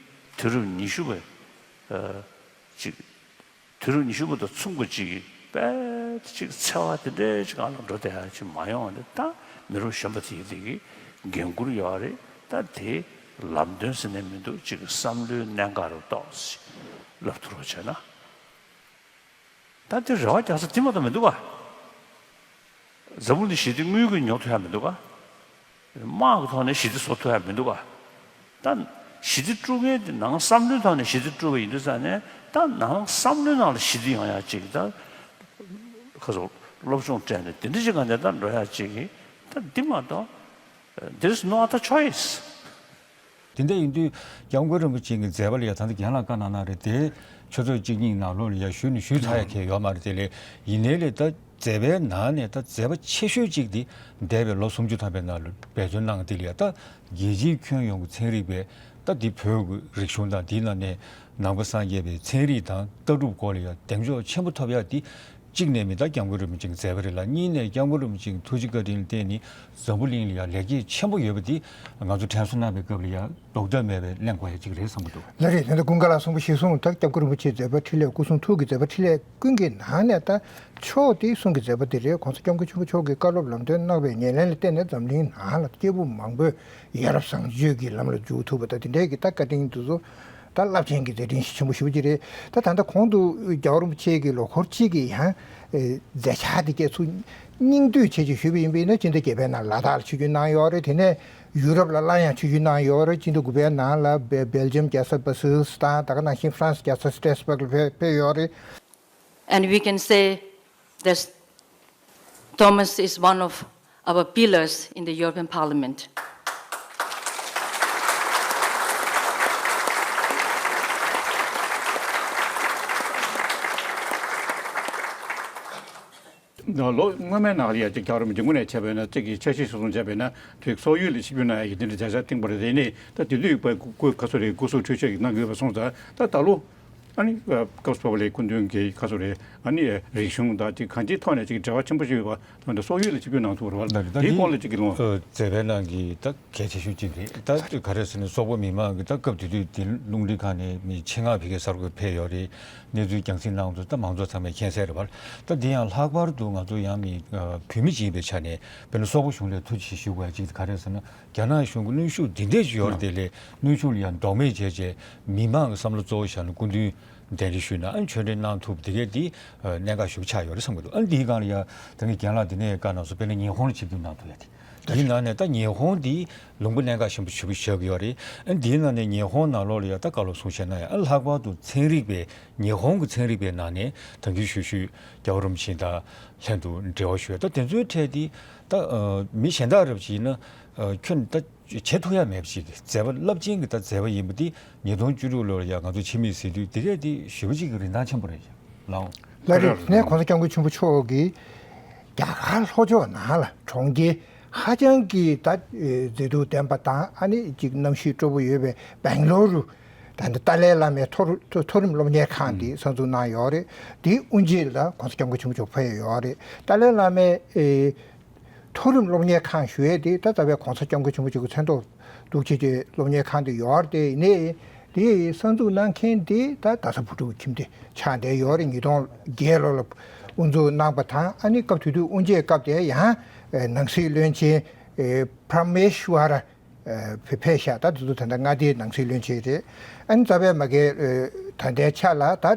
དུས་རབས་ཉི་ཤུ་པའི་ཨ་ཅིག་དུས་རབས་ཉི་ཤུ་པ་དང་མཚུངས་པ་ཅིག་གི་དཔེ་ཅིག་འཚེ་བ་དེ་འདྲའི་ཅིག་སྒང་ལ་འགྲོ་བསྡད་ཡ་ཅིག་མ་ཡོང་བ་ནི་ད་མི་རབས་གཞོན་པ་དེ་ཡི་དེ་གི་འགན་འཁུར་ཡོད་རེད། ད་དེ་ལམ་སྟོན་ཟེར་ནས་མི་འདུག་ཅིག་གི་བསམ་བློའི་གནད་འགག་རུ་གཏོགས་ལབ་ཐུབ་རོགས་བྱས་ན། ད་དེ་རེ་བ་རྒྱག་ས་དེ་མ་གཏོགས་མི་འདུག་ག་འཛམ་བུ་གླིང་ཞི་བདེ་དངུལ་གྱིས་ཉོ་ཐུབ་ཡ་མི་འདུག་ག་དམག་གི་ཐོག་ནས་ཞི་བདེ་བཟོ་ཐུབ་ཡ་མི་འདུག་ག་ད་ཞི་བདེ་དཀྲུག་མཁན་དེ་ནང་བསམ་བློའི་ཐོག་ནས་ཞི་བདེ་དཀྲུག་པ་ཡིན་དུས་ཙང་ནས་ད་ནང་བསམ་བློའི་ནང་ལ་ཞི་བདེ་ཡོང་ཡ་ཅིག་ད་ཁ་སོ་སློབ་སྦྱོང་སྤྲད་ནས་དེ་འདྲ་ཅིག་ག་ནས་ད་འགྲོ་ཡ་ཅིག་གི་ད་འདི་མ་གཏོགས། There is no other choice. དེ་འདྲ་ཡིན་དུས་སྐྱབས་མགོན་རིན་པོ་ཆེ་གི་མཛད་པ་ལ་ཡ་ད་ལྟ་རྒན་ལགས་བཀའ་གནང་གནང་རེད་དེ། ཆུ་ཚོད་གཅིག་གཉིས་ནང་ལོགས་ལ་ཡ་ཞུས་ནས་ཞུས་ཚར་ཡ་ཁེལ་ཡོད་མ་རེད། དེ་ལས་ཡིན་ནའི་ལས་ད་མཛད་པའི་ནང་ནས་ད་མཛད་པ་ཆེ་ཤོས་གཅིག་དེ་འདས་པའི་ལོ་སུམ་ཅུ་ཐམ་པའི་ནང་ལ་འབད་བརྩོན་གནང་དེ་ལ་ཡ་ད་རྒྱལ་སྤྱིའི་ཁྱོན་ཡོངས་ཀྱི་ཚན་རིག་པའི་ད་འདི་བོད་ཀྱི་རིག་གཞུང་དང་འདིའི་ནང་ནས་ནང་པ་སངས་རྒྱས་པའི་ཚན་རིག་དང་ལྟ་གྲུབ་སྐོར་ལ་ཡ་གདེང་འཇོག་ཆེན་པོ་ཐོབ་ཡ་དེ། གཅིག་ནས་མི་ད་སྐྱབས་མགོན་རིན་པོ་ཆེའི་མཛད་པ་རེད་ལ། གཉིས་ནས་སྐྱབས་མགོན་རིན་པོ་ཆེའི་ཐུགས་རྗེ་བཀའ་དྲིན་ལ་བརྟེན་ནས་འཛམ་བུ་གླིང་ལ་ཡང་ལེགས་སྐྱེས་ཆེན་པོ་ཡོད་པ་འདི་ང་ཚོ་དྲན་གསོ་གནང་བའི་སྐབས་ལ་ཡང་ལྡོག་ཐབས་མེད་པའི་གླེང་དགོས་ཡ་གཅིག་རེད་བསམ་གྱི་འདུག་ལགས་རེད། དེ་འདྲ་ཀུན་དགའ་ལགས་གསུང་པ་གཞིར་བཟུང་ད་སྐྱབས་མགོན་རིན་པོ་ཆེའི་མཛད་པ་འཕྲིན་ལས་སྐུ་གསུང་ཐུགས་ཀྱི་མཛད་པ་འཕྲིན་ལས་ཀུན་གྱི་ནང་ནས་ད་མཆོག་དེ་གསུང་གི་མཛད་པ་དེ་རེད། ༸གོང་ས་༸སྐྱབས་མགོན་ཆེན་པོ་མཆོག་གིས་བཀའ་སློབ་ལམ་སྟོན་གནང་བའི་ཉེར་ལེན་ལ་བརྟེན་ནས་འཛམ་གླིང་ནང་ལ་སྐྱེས་བུ་མང་པོས་ཡ་རབས་བཟང་སྤྱོད་ཀྱི་ལམ་ལ་འཇུག་ཐུབ་པ་དང་དེ་འདྲའི་གི་ད་བཀའ་དྲིན་དེ་ཚོ། ད་རླབས་ཆེན་གྱི་མཛད་འཕྲིན་ཞིག་ཆེན་པོ་ཞེ་པོ་ཅིག་རེད། ད་ད་ལྟ་གོང་དུ་རྒྱལ་བ་རིན་པོ་ཆེ་གི་ལོ་འཁོར་གཅིག་གི་ཡང་ཨེ་མཛད་འཆར་དེ་སྐད་ཚུགས་སྙིང་བསྡུས་བྱས་ཅིག་ཞུས་པ་ཡིན་པ་ཡིན་ན། སྤྱི་ཟླ་བརྒྱད་པའི་ནང་ལ་དྭགས་ལ་ཆིབས་བསྒྱུར་གནང་ཡོད་རེད། དེ་ནས་ཡུ་རོབ་ལ་སླར་ཡང་ཆིབས་བསྒྱུར་གནང་ཡོད་རེད། སྤྱི་ཟླ་དགུ་པའི་ནང་ལ་སྦེ་སྦེལ་ཇམ་རྒྱལ་ས་སྦ་སིལ་དང་ད་ག་ནང་བཞིན་ཧྥ་རན་སི་རྒྱལ་ས་སི་ཏྲེས་སྦུག་ལ་ཕེབས་ཕེབས་ཡོད་རེད། And we can say that Thomas is one of our pillars in the European Parliament. ལོ་སྔོན་མའི་ནང་ལ་ཡ་གཅིག་རྒྱལ་བ་རིན་པོ་ཆེ་དངོས་གནས་བྱས་པས་ན་གཅིག་གི་འཆར་གཞི་བཟོ་སྐྲུན་བྱས་པས་ན་དུས་སོག་ཡུལ་ལ་ཆིབས་བསྒྱུར་གནང་ཡ་གི་དེ་འདྲ་བྱ་བཞག་བཏིང་པ་རེད། དེ་ནས་ད་དེ་དུས་པ་སྐུ་སྐུ་ག་ཚོད་རེད། སྐུ་གཟུགས་འཕྲུལ་ཆས་ཀྱི་གནང་གི་ཡོད་པ་སོང་ཙང་ད་ད་ལོ། ཨ་ནི་སྐབས་སུ་བབས་པ་ལས་སྐུ་མདུན་གྱི་ཁ་སོ་རེད། ཨ་ནི་རིག་གཞུང་དང་ཅིག་གང་ཅིའི་ཐོག་ནས་ཅིག་འབྲེལ་བ་ཆེན་པོ་ཞིག་ཡོད་པ་དང་། སོག་ཡུལ་ལ་ཆིབས་བསྒྱུར་གནང་ཐུབ་པ་རེད་པ། ལགས་རེད། ད་དེའི་འདི་སྐོར་ལ་ཅིག་གི་ལུང་། ཨ། མཛད་པའི་ནང་གི་ད་གལ་ཆེ་ཤོས་ཅིག་རེད། ད་ག་རེ་ཟེར་ན་སོག་པོ་མི་མང་གི་ད་སྐབས་དེ་དུས་དེ་རླུང་འཕྲིན་ཁང་ནས་མི་ཆེད་མངགས་ཕ་གིར་གསར་འགོད་ཕེབས་ཡོད་རེད། གནས་ཚུལ་རྒྱང་སྲིང་གནང་དུས་ད་མང་ཚོགས་ཚང་མས་མཁྱེན་གསལ་རེད་པ། ད་འདི་ཡང་ལྷག་པར་དུ་ང་ཚོ་ཡང་མི་ཨ་བོད་མི་ཅིག་ཡིན་པའི་ཆ་ནས་དཔེར་ན་སོག་པོ་གཞུང་ལ་ཐུགས་རྗེ་ཆེ་ཞུ་དགོས་ཡ་ཅིག་ག་རེ་ཟེར་ན། རྒྱ་ནག་གཞུང་གི་གནོན་ཤུགས་འདི་འདྲས་ཅིག་ཡོད་རེད། དེ་ལས་གནོན་ཤུགས་ལ་ཡང་ལྡོག་མེད་བྱས་བྱས་མི་མང་གི་བསམ་བློ་གཙོ་བོ་བཞག་ནས་སྐུ་མདུན་གདན་འདྲེན་ཞུས་ན་ཨ་ནི་ཆོས་འབྲེལ་གནང་ཐུབ་དེ་གས་འདི་གནད་འགག་ཞིག་ཆགས་ཡོད་རེད་བསམ་གྱི་འདུག་ཨ་ནི་འདིའི་སྒང་ལ་ཡང་ད་གིན་རྒན་ལགས་འདི་ནས་བཀའ་གནང་སོང་། དཔེར་ན་ཉི་ཧོང་ལ་ཆིབས་བསྒྱུར་གནང་ཐུབ་ཡ་དེ། དེའི་ནང་ནས་ད་ཉི་ཧོང་འདི་ལུང་པ་གནད་འགག་ཆེན་པོ་ཞེ་པོ་ཆགས་ཀྱི་ཡོད་རེད། ཨ་ནི་འདིའི་ནང་ནས་ཉི་ཧོང་ནང་ལོགས་ལ་ཡང་ད་བཀའ་སློབ་གསུང་བཤད་གནང་ཡ། ཨ་ནི་ལྷག་པར་དུ་ཚན་རིག་པའི་ཉི་ཧོང་གི་ཚན་རིག་པའི་ནང་ནས་ད་གིན་ཞུས་ཞུས་རྒྱལ་བ་རིན་པོ་ཆེ་དང་ལྷན་དུ་འབྲེལ་བ་ཞུ་ཡ། ད་དེ་ཚོའི་གྲས་འདི་ད་ཨ་མི་གཞན་དག་རབ་ཅིག་ཡིན་ན་ཨ་ཁྱོན་ད། བྱེད་ཐུབ་ཡ་མེད་པ་ཞིག་གི་མཛད་པ་རླབས་ཆེན་གྱི་ད་མཛད་པ་ཡིན་པ་འདི་ཉིས་སྟོང་བཅུ་དྲུག་ལོར་ཡང་ང་ཚོ་ཕྱི་མིག་གཟིགས་དུས་འདི་གས་འདི་ཞེ་པོ་ཅིག་གི་རིན་ཐང་ཆེན་པོ་རེད་ལགས། ལགས་རེད། དེ་ནས་༸གོང་ས་༸སྐྱབས་མགོན་ཆེན་པོ་མཆོག་གིས་རྒྱ་གར་ལྷོ་ཕྱོགས་ནང་ལ་གྲོང་ཁྱེར་ཧ་ཅང་གི་ད་མཛེས་སྡུག་ལྡན་པ་དང་ཨ་ནི་ཅིག་གནམ་གཤིས་སྤྲོ་པོ་ཡོད་པའི་སྦེང་ལོར་རུ་ད་ནི་ཏཱ་ལའི་བླ་མའི་མཐོ་རུ་མཐོ་མཐོ་རིམ་སློབ་གཉེར་ཁང་འདི་གསར་འཛུགས་གནང་ཡོད་རེད། དེའི་དབུ་འབྱེད་ལ་༸གོང་ས་༸སྐྱབས་མགོན་ཆེན་པོ་མཆོག་ཕེབས་ཡོད་རེད། ཏཱ་ལའི་བླ་མའི་ཨེ། མཐོ་རིམ་སློབ་གཉེར་ཁང་ཞུ་ཡས་དེ་ད་རྩ་བའི་༸གོང་ས་༸སྐྱབས་མགོན་ཆེན་པོ་མཆོག་གི་མཚན་ཐོག་འདུག་བྱས་རྗེས་སློབ་གཉེར་ཁང་དེ་ཡོད་རེད། དེ་ནས་དེ་གསར་འཛུགས་གནང་མཁན་དེ་ད་རྡ་ས་བུ་ཕྲུག་ཁྱིམ་སྡེ་ཆགས་བསྡད་ཡོད་རེད། ཉིས་སྟོང་བརྒྱད་ལོ་ལ་དབུ་འཛུགས་གནང་པ་དང་ཨ་ནི་སྐབས་དེ་དུས་དབུ་འབྱེད་སྐབས་དེ་ཡང་ནང་སྲིད་བློན་ཆེན་པྲ་མེཤ་ཝ་ར་ཕེབས་ཤག་ད་དེ་ཚོ་ད་ལྟ་མངའ་སྡེའི་ནང་སྲིད་བློན་ཆེན་རེད། ཨ་ནི་རྩ་བའི་མ་གི་ད་ལྟའི་ཆ་ལ་ད་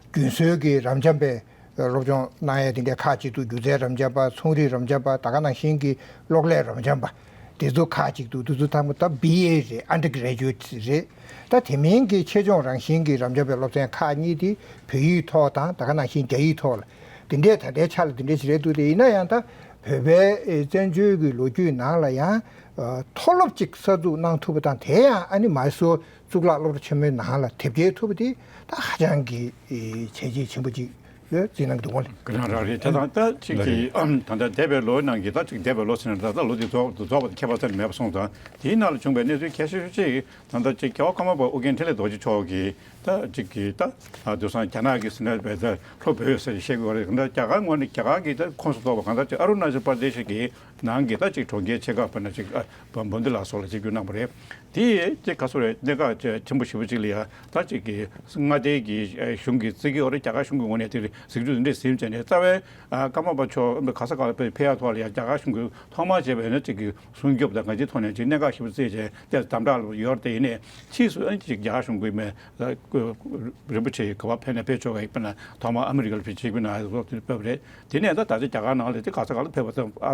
རྒྱུན་སྲོལ་གྱི་རབ་འབྱམས་པའི་སློབ་སྦྱོང་གནང་ཡས་དེ་འདྲའི་ཁག་ཅིག་འདུག་སྒྱུ་རྩལ་རབ་འབྱམས་པ། ཚོང་རིག་རབ་འབྱམས་པ། ད་ག་ནང་བཞིན་གྱི་གློག་ཀླད་རབ་འབྱམས་པ་དེ་ཚོ་ཁག་ཅིག་འདུག་དེ་ཚོ་ཚང་མ་ད་བི་ཨེ་རེད། ཨན་ཌར་གྷ་རེ་ཇུ་ཨེ་ཊི་རེད། ད་དེ་མིན་གྱི་ཆེད་སྦྱོང་རང་བཞིན་གྱི་རབ་འབྱམས་པའི་སློབ་ཚན་ཁག་གཉིས་དེ་བོད་ཡིག་ཐོག་དང་ད་ག་ནང་བཞིན་རྒྱ་ཡིག་ཐོག་ལ་དེ་འདྲའི་ད་ལྟའི་ཆ་ལ་དེ་འདྲའི་ཞིག་རེད་འདུག་དེ་ཡིན་ན་ཡང་ད་བོད་པའི་བཙན་བྱོལ་གྱི་ལོ་རྒྱུས་ནང་ལ་ཡང་མཐོ་སློབ་ཅིག་གསར་འཛུགས་གནང་ཐུབ་པ་དང་དེ་ཡང་ཨ་ནི་མ་སོ། གཙུག་ལག་སློབ་གྲྭ་ཆེན་མོའི་ནང་ལ་དེབ་སྐྱེལ་ཐུབ་པ་དེ་ད་ཧ་ཅང་གི་བྱས་རྗེས་ཆེན་པོ་ཅིག་ལ་བརྩི་གནང་གི་འདུག་གོ། དེ་རང་རང་རེད། དེ་དང་ད་ཅིག་གི་ད་ལྟ་འདས་པའི་ལོའི་ནང་གི་ད་ཅིག་འདས་པའི་ལོ་ཟེར་ན་ད་ལྟ་ལོ་འདི་རྫོགས་རྫོགས་པ་དང་ཁྱད་པར་ས་ནས་མེད་པ་སོང་ཙང་དེའི་ནང་ལ་བྱུང་བའི་གནས་ཚུལ་གལ་ཆེ་ཤོས་ཅིག་ད་ལྟ་ཅིག་རྒྱལ་བ་ཀརྨ་པ་ཨོ་རྒྱན་འཕྲིན་ལས་རྡོ་རྗེ་མཆོག་གིས་ད་ཅིག་གི་ད་དེང་སང་རྒྱ་ནག་གི་ཟེར་ན་བས་ད་ལྷོ་བོད་ཟེར་བཤད་དགོས་རེད། ད་རྒྱ་གར་ངོས་ནས་རྒྱ་གར་གི་ད་ཁོངས་སུ་གཏོགས་པ་གང་ལྟར་ཅིག་ཨ་རུ་ན་ཅལ་པར་དེ་ཤི་གི་ནང་གི་ད་ཅིག་གྲོང་ཁྱེར་ཆེ་ཁག་དཔེར་ན་ཅིག་ཨ་བ་འབུམ་སྡེ་ལ་སོགས་ལ་ཆིབས་བསྒྱུར་གནང་བ་རེད། དེ་ཅིག་ག་སོ་རེད། གནད་འགག་ཆེ་ཆེན་པོ་ཞེ་པོ་ཅིག་ལ་ཡ་ད་ཅིག་གི་མངའ་སྡེ་གི་གཞུང་གི་རྩིས་ཀྱི་འོ་རེད། རྒྱ་གར་གཞུང་གི་ངོས་ནས་དེ་གཟིགས་རྒྱུ་དེ་འདྲས་ཟིན་བྱས་ནས་རྩ་བའི་ཨ་ཀརྨ་པ་མཆོག་ག་ས་ག་ལ་ཕེབས་ཕེབས་ཡ་ཐོག་ལ་ཡ་རྒྱ་གར་གཞུང་གི་ཐོག་མར་བྱས་པའི་ནི་ཅིག་གི་སྲུང་སྐྱོབ་དང་གང་ཅིའི་ཐོག་ནས་ཅིག་གནད་འགག་ཞེ་པོ་བརྩིས་བྱས་དེ་དམ་དྲག་ལ་ཡོད་རེད། དེ་ཡིན་ནའི་ཕྱིས་སུ་ཨ་ཅིག་རྒྱ་གར་གཞུང་གིས་མེད། རིན་པོ་ཆེ་ག་པར་ཕེབས་ནས་ཕེབས་ཆོག་གི་དཔེར་ན་ཐོག་མར་ཨ་མི་རི་ཀ་ལ་ཕེབས་ཆིབས་བསྒྱུར་གནང་ཡ་སོགས་དེ་ཕེབས་པ་རེད། དེ་ནས་ད་ད་ཆ་རྒྱ་གར་ནང་ལ་དེ་ག་ས་ག་ལ་ཕེབས་པ་དང་ཨ་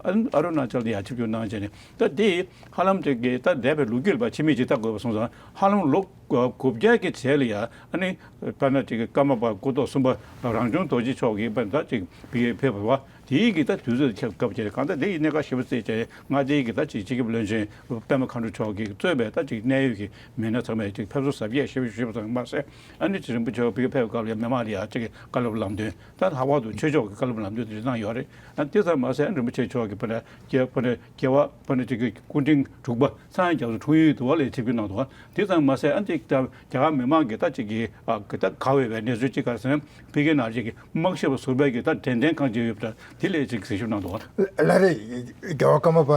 ཨ་རུ་ན་ཅལ་དུ་ཡ་ཆིབས་བསྒྱུར་གནང་བྱས་ནས་ད་དེ་ཧ་ལམ་དེ་གི་ད་འདས་པའི་ལོ་རྒྱུས་ལ་ཕྱི་མིག་ཅིག་ལྟ་དགོས་པ་སོང་ཙང་ཧ་ལམ་ལོ་ དགུ་བརྒྱ་གི་རྗེས་ལ་ཡ་ཨ་ནི་དཔེར་ན་ཅིག་ཀརྨ་པ་སྐུ་ཐོག་གསུམ་པ་རང་བྱུང་རྡོ་རྗེ་མཆོག་གིས་དཔེར་ན་ད་ཅིག་ཕ་གིར་ཕེབས་པ་དེའི་གི་ད་དུས་ཚོད་ཁྱབ་སྐབས་ཀྱི་གང་ལྟར་དེ་ཡི་གནད་འགག་ཞེ་པོ་བརྩིས་བྱས། མངའ་སྡེའི་གི་ད་ཅིག་སྤྱི་ཁྱབ་བློན་ཆེན་པད་མ་མཁའ་འགྲོ་མཆོག་གིས་གཙོས་པའི་ད་ཅིག་གནད་ཡོད་ཀྱི་མི་སྣ་ཚང་མས་ཅིག་ཕེབས་བསུ་གཟབ་རྒྱས་ཞེ་པོ་ཞུས་པ་ཙམ་མ་ཟད། ཨ་ནི་ཅིག་རིན་པོ་ཆེ་ཕ་གིར་ཕེབས་སྐབས་ལ་ཡ་མི་མང་ལ་ཡ་ཅིག་གི་བཀའ་སློབ་ལམ་སྟོན། ད་ལྷག་པར་དུ་ཆོས་ཕྱོགས་ཀྱི་བཀའ་སློབ་ལམ་སྟོན་དེ་འདྲ་གནང་ཡོད་རེད། ཨ་དེ་ཙམ་མ་ཟད་ཨ་རིན་པོ་ཆེ་མཆོག་གིས་དཔེར་ན་རྒྱལ་དཔེར་ན་རྒྱལ་བ་དཔེར་ན་ཅིག་གི་སྐུ་ཕྲེང་དྲུག་པ་ཚངས་དབྱངས་རྒྱ་མཚོ་འཁྲུངས་ཡུལ་དུ་བ་ལ་ཆིབས་བསྒྱུར་གནང་འདུག། དེ་ཙམ་མ་ཟད་ཨ་ཅིག་ད་རྒྱ་གར་མི་མང་གིས་ད་ཅིག་གི་ཨ་གི་ད་དགའ་འོས་པའི་གནས་ཚུལ་ཅིག་ག་རེ་ཟེར་ན། ཕ་གིའི་ནང་ཅིག་གི་དམག་ཞབས་ཟུར་པའི་གི་ད་དྲན་རྟེན་ཁང་ཅིག་ཡོད་པ་དེ་ལ་ཅིག་གཟིགས་ཞིབ་གནང་འདུག། ལགས་རེད། རྒྱལ་བ་ཀརྨ་པ་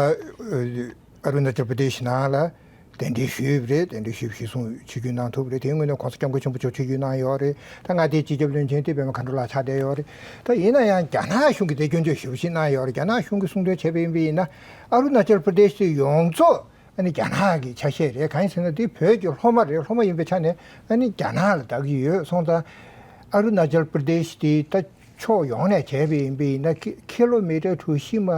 ཨ་རུ་ན་ཅལ་པྲ་དེ་ཤི་ནང་ལ་གདན་འདྲེན་ཞུས་པ་རེད། གདན་འདྲེན་ཞུས་པ་གཞིར་བཟུང་ཆིབས་བསྒྱུར་གནང་ཐུབ་པ་རེད། དེའི་སྔོན་ནས་༸གོང་ས་༸སྐྱབས་མགོན་ཆེན་པོ་མཆོག་ཆིབས་བསྒྱུར་གནང་ཡོད་རེད། ད་མངའ་སྡེའི་སྤྱི་ཁྱབ་བློན་ཆེན་དེ་པད་མ་མཁའ་འགྲོ་ལགས་ཆགས་བསྡད་ཡོད་རེད། ད་ཡིན་ན་ཡང་རྒྱ་ནག་གཞུང་གིས་དེ་སྐྱོན་བརྗོད་ཞེ་པོ་ཞིག་གནང་ཡོད་རེད། རྒྱ་ནག་གཞུང་གིས་གསུང་དོན་བྱས་པ་ཡིན་པ་ཡིན་ན་ཨ་རུ་ན་ཅལ་པྲ་དེ་ཤི་དེ་ཡོངས་རྫོགས་ཨ་ནི་རྒྱ་ནག་གི་ཆ་ཤས་རེད། གང་ཡིན་ཟེར་ན་དེ་བོད་ཀྱི་སློབ་མ་རེད། སློབ་མ་ཡིན་པའི་ཆ་ནས་ཨ་ནི་རྒྱ་ནག་ལ་བདག་གི་ཡོད་སོང་ཙང་། ཨ་རུ་ན་ཅལ་པྲ་དེ་ཤི་དེ་ད་ཕྱོགས་ཡོངས་ནས་བྱས་པ་ཡིན་པ་ཡིན་ན་ཁི་ཁི་ལོ་མི་ཊར་གྲུ་བཞི་མ་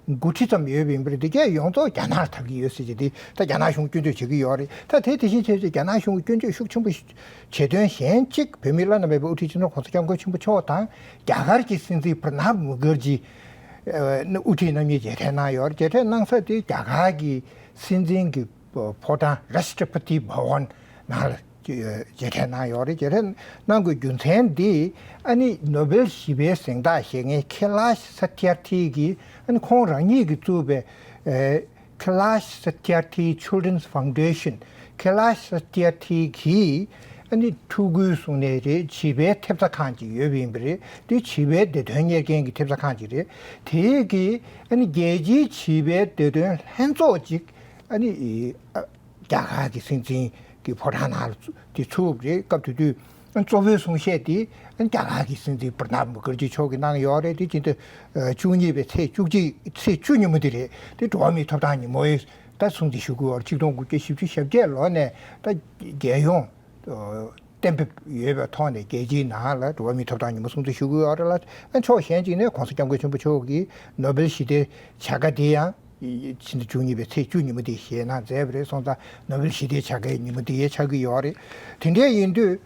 དགུ་ཁྲི་ཙམ་ཡོད་པ་ཡིན་པ་རེད། དེ་གས་ཡོངས་རྫོགས་རྒྱ་ནག་ལ་བདག་གི་ཡོད་ཟེར་གྱི་དེ་ད་རྒྱ་ནག་གཞུང་སྐྱོན་བརྗོད་བྱེད་ཀྱི་ཡོད་རེད། ད་དེ་དེ་བཞིན་བྱས་ཚེ་རྒྱ་ནག་གཞུང་གི་སྐྱོན་བརྗོད་ཤུགས་ཆེན་པོ་བྱེད་དོན་གཞན་གཅིག་བོད་མིའི་བླ་ན་མེད་པའི་དབུ་ཁྲིད་སྤྱི་ནོར་༸གོང་ས་༸སྐྱབས་མགོན་ཆེན་པོ་མཆོག་དང་རྒྱ་གར་གྱི་སྲིད་འཛིན་པྲ་ནབ་མུ་ཁར་ཇི་དབུ་ཁྲིད་རྣམ་གཉིས་མཇལ་འཕྲད་གནང་ཡོད་རེད། མཇལ་འཕྲད་གནང་ས་དེ་རྒྱ་གར་གྱི་སྲིད་འཛིན་གྱི་ཕོ་བྲང་Rashtrapati Bhavan་ནང་ལ་མཇལ་འཕྲད་གནང་ཡོད་རེད། མཇལ་འཕྲད་གནང་དགོས་རྒྱུ་མཚན་འདི་ཨ་ནི་ནོ་བེལ་ཞི་བའི་གཟེངས་རྟགས་བཞེས་མཁན་ཁེ་ལཱཤ་སཏྱར་ཐི་གིས་ཨ་ནི་ཁོང་རང་ཉིད་ཀྱིས་བཙུགས་པའི་ཁེ་ལཱཤ་སཏྱར་ཐི་Children's Foundation། ཁེ་ལཱཤ་སཏྱར་ཐི་གིས་ཨ་ནི་ཕྲུ་གུའི་གསུང་ནས་རེད། བྱིས་པའི་ཐེབས་རྩ་ཁང་ཅིག་ཡོད་པ་ཡིན་པ་རེད། དེ་བྱིས་པའི་བདེ་དོན་གཉེར་མཁན་གྱི་ཐེབས་རྩ་ཁང་ཅིག་རེད། དེ་གིས་ཨ་ནི་རྒྱལ་སྤྱིའི་བྱིས་པའི་བདེ་དོན་ལྷན་ཚོགས་ཅིག་ཨ་ནི་ཨ་རྒྱ་གར་གྱི་སྲིད་འཛིན་གྱི་ཕོ་བྲང་ནང་ལ་བཙུགས་དེ་ཚུགས་པ་རེད། སྐབས་དེ་དུས་གཙོ་བོའི་གསུང་བཤད་དེ་རྒྱ་གར་གྱི་སྲིད་འཛིན་པྲ་ནབ་མུ་ཁར་ཇི་མཆོག་གིས་གནང་ཡོད་རེད། དེ་སྤྱི་ཟླ་བཅུ་གཉིས་པའི་ཚེས་བཅུ་གཅིག་ཚེས་བཅུ་ཉིན་མོ་དེ་རེད། དེ་འགྲོ་བ་མིའི་ཐོབ་ཐང་ཉིན་མོ་ཡིན། ད་སྲུང་བརྩི་ཞུ་དགོས་པར་ཆིག་སྟོང་དགུ་བརྒྱ་བཞི་བཅུ་ཞེ་བརྒྱད་ལོ་ནས་ད་རྒྱལ་ཡོངས་གཏན་འབེབས་ཡོད་པའི་ཐོག་ནས་རྒྱལ་སྤྱིའི་ནང་ལ་འགྲོ་བ་མིའི་ཐོབ་ཐང་ཉིན་མོ་སྲུང་བརྩི་ཞུ་དགོས་ཡོད་རེད་ལ། ཕྱོགས་གཞན་གཅིག་ནས་༸གོང་ས་༸སྐྱབས་མགོན་ཆེན་པོ་མཆོག་གིས་ནོ་བེལ་ཞི་བདེའི་བྱ་དགའ་དེ་ཡང་ཕྱི་ཟླ་བཅུ་གཉིས་པའི་ཚེས་བཅུ་ཉིན་མོ་དེ་བཞེས་གནང་མཛད་པ་རེད། སོང་ཙང་ནོ་བེལ་ཞི་བདེའི་བྱ་དགའི་ཉིན་མོ་དེ་ཡང་ཆགས་ཀྱི་ཡོད་རེད། དེ་འདྲ་ཡིན་དུས་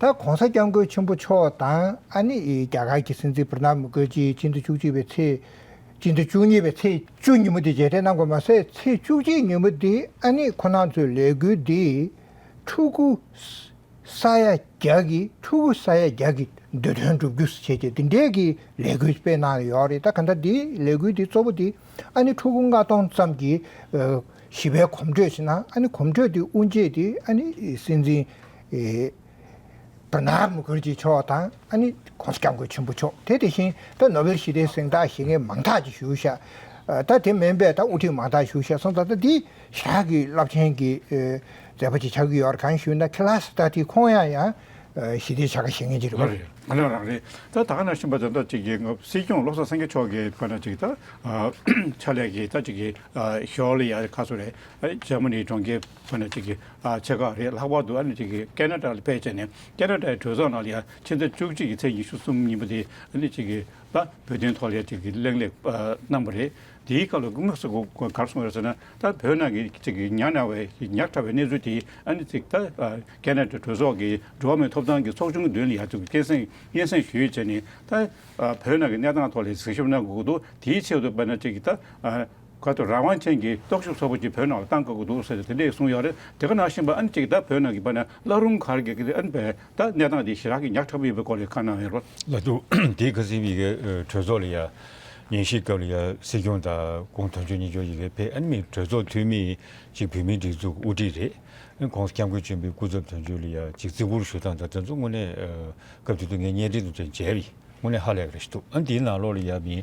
ད་༸གོང་ས་༸སྐྱབས་མགོན་ཆེན་པོ་མཆོག་དང་ཨ་ནི་རྒྱ་གར་གྱི་སྲིད་འཛིན་པྲ་ནབ་མུ་ཁར་ཇི་ཕྱི་ཟླ་བཅུ་གཅིག་པའི་ཚེས་ཕྱི་ཟླ་བཅུ་གཉིས་པའི་ཚེས་བཅུ་ཉིན་མོ་དེ་མཇལ་འཕྲད་གནང་དགོས་མ་ཟད། ཚེས་བཅུ་གཅིག་ཉིན་མོ་དེ་ཨ་ནི་ཁོ་རང་ཚོའི་ལས་འགུལ་འདི་ཕྲུ་གུ་ས་ཡ་བརྒྱ་གི་ཕྲུ་གུ་ས་ཡ་བརྒྱ་གི་འདོད་དོན་བསྒྲུབ་རྒྱུ་བྱས་རྗེས་དེ་འདྲས་ཀྱི་ལས་འགུལ་སྤེལ་གནང་ཡོད་རེད། ད་ག་འདྲ་འདི་ལས་འགུལ་འདི་གཙོ་བོ་འདི་ཨ་ནི་ཕྲུ་གུ་ལྔ་སྟོང་ཙམ་གྱི་ཞི་བའི་གོམ་བགྲོད་བྱས་ན་ཨ་ནི་གོམ་བགྲོད་འདི་དབུ་འབྱེད་འདི་ཨ་ནི་སྲིད་འཛིན་པྲ་ནབ་མུ་ཁར་ཇི་མཆོག་དང་ཨ་ནི་༸གོང་ས་༸སྐྱབས་མགོན་ཆེན་པོ་མཆོག་དེ་དེ་བཞིན་ད་ནོ་བེལ་ཞི་བདེའི་གཟེངས་རྟགས་བཞེས་མཁན་མང་དག་ཅིག་ཞུགས་ཤག་ད་དེ་མིན་པའི་ད་དབུ་ཁྲིད་མང་དག་ཞུགས་ཤག་སོང་ཙང་ད་འདི་ཞེ་དྲག་གི་རླབས་ཆེན་གྱི་མཛད་པ་ཅིག་ཆགས་ཀྱི་ཡོད་རེད། གང་ཞུས་ན་ཁེ་ལཱཤ་སཏྱར་ཐི་ཁོང་ཡང་ཡང་ཞི་བདེའི་བྱ་དགའ་བཞེས་མཁན་ཅིག་རེད་པ། རེད། ང་ལ་རང་རེད། ད་ད་ག་ནང་བཞིན་པ་ད་ལྟ་ཅིག་གི་སྲིད་སྐྱོང་བློ་བཟང་སེང་གེ་མཆོག་གིས་དཔེར་ན་ཅིག་ད་ཕྱག་ལས་ཀྱི་ད་ཅིག་གི་ཞོར་ལ་ཡ་ཁ་སོ་རེད། ཨ་འཇར་མ་ནི་གྲོང་ཁྱེར་དཔེར་ན་ཅིག་གི་ཆེ་ཁག་རེད། ལྷག་པར་དུ་ཨ་ནི་ཅིག་གི་ཁེ་ན་ཌ་ལ་ཕེབས་བྱས་ནས་ཁེ་ན་ཌའི་གྲོས་ཚོགས་ནང་ལ་ཡ་ཕྱི་ཟླ་བཅུ་གཅིག་གི་ཚེས་ཉི་ཤུ་གསུམ་ཉིན་མོ་དེ་ཨ་ནི་ཅིག་གི་ད་བོད་དོན་ཐོག་ལ་ཡ་ཅིག་གི་གླེང་སློང་གནང་བ་རེད། དེའི་སྐབས་ལ་དངོས་སུ་ག་རེ་གསུངས་ཡོད་ཟེར་ན། ད་བོད་ནང་གི་ཅིག་གི་ཉག་ཕྲ་བའི་ཉག་ཕྲ་བའི་གནས་ཚུལ་དེ་ཨ་ནི་ཅིག་ད་ཁེ་ན་ཌ་གྲོས་ཚོགས་ཀྱི་འགྲོ་བ་མིའི་ཐོབ་ཐང་གི་ཚོགས་ཆུང་གི་མདུན་ལ་ཡ་ཅིག་སྙན་སེང་སྙན་སེང་ཞུས་བྱས་ནས། ད་བོད་ནང་གི་གནས་སྟངས་ཐོག་ལ་གཟིགས་ཞིབ་གནང་དགོས་ཀྱི་འདུག། དེའི་ཆེད་དུ་དཔེར་ན་ཅིག་གི་ད་ག་ཚོད་རང་དབང་ཅན་གྱི་རྟོག་ཞིབ་ཚོགས་པ་ཅིག་བོད་ནང་ལ་བཏང་དགོས་ཀྱི་འདུག་ཟེར་དེ་འདྲས་གསུངས་ཡོད་རེད། དེ་ག་ནང་བཞིན་པ་ཨ་ནི་ཅིག་ད་བོད་ནང་གི་དཔེར་ན་བླ་རུང་ག་རེ་གི་ཨ་ནི་བས་ད་གནས་སྟངས་དེ་ཞེ་དྲག་གི་ཉག་ཕྲ་པོ་ཡིན་པའི་སྐོར་ལ་ཁ་གནང་ཡོད་རེད། ལགས་འདུག། དེའི་ཁ་སང་ཡི་གེ་གྲོས་ཚོགས་ལ་ཡ་ཉན་ཞིབ་སྐབས་ལ་ཡ་སྲིད་སྐྱོང་དང་གོང་དོན་གཅོད་གཉེར་སྐྱོང་ཡི་གེ་ཕེབས། ཨ་ནི་མི་གྲོས་ཚོགས་འཐུས་མི་ཅིག་བོད་མིའི་སྒྲིག་འཛུགས་དབུ་ཁྲིད་རེད། ཨ་ནི་༸གོང་ས་༸སྐྱབས་མགོན་ཆེན་པོའི་སྐུ་ཚབ་དོན་གཅོད་ལ་ཡ་ཅིག་བརྩི་བཀུར་ཞུ་སྟངས་དང་དེ་ཚོ་དངོས་གནས་སྐབས་དེ་དུས་ངས་བརྙན་འཕྲིན་དུ་མཇལ་བས་དངོས་གནས་ཧ་ལས་པ་རེད་ཞུ་འདུག། ཨ་ནི་དེའི་ནང་ལོགས་ལ་ཡ་མི་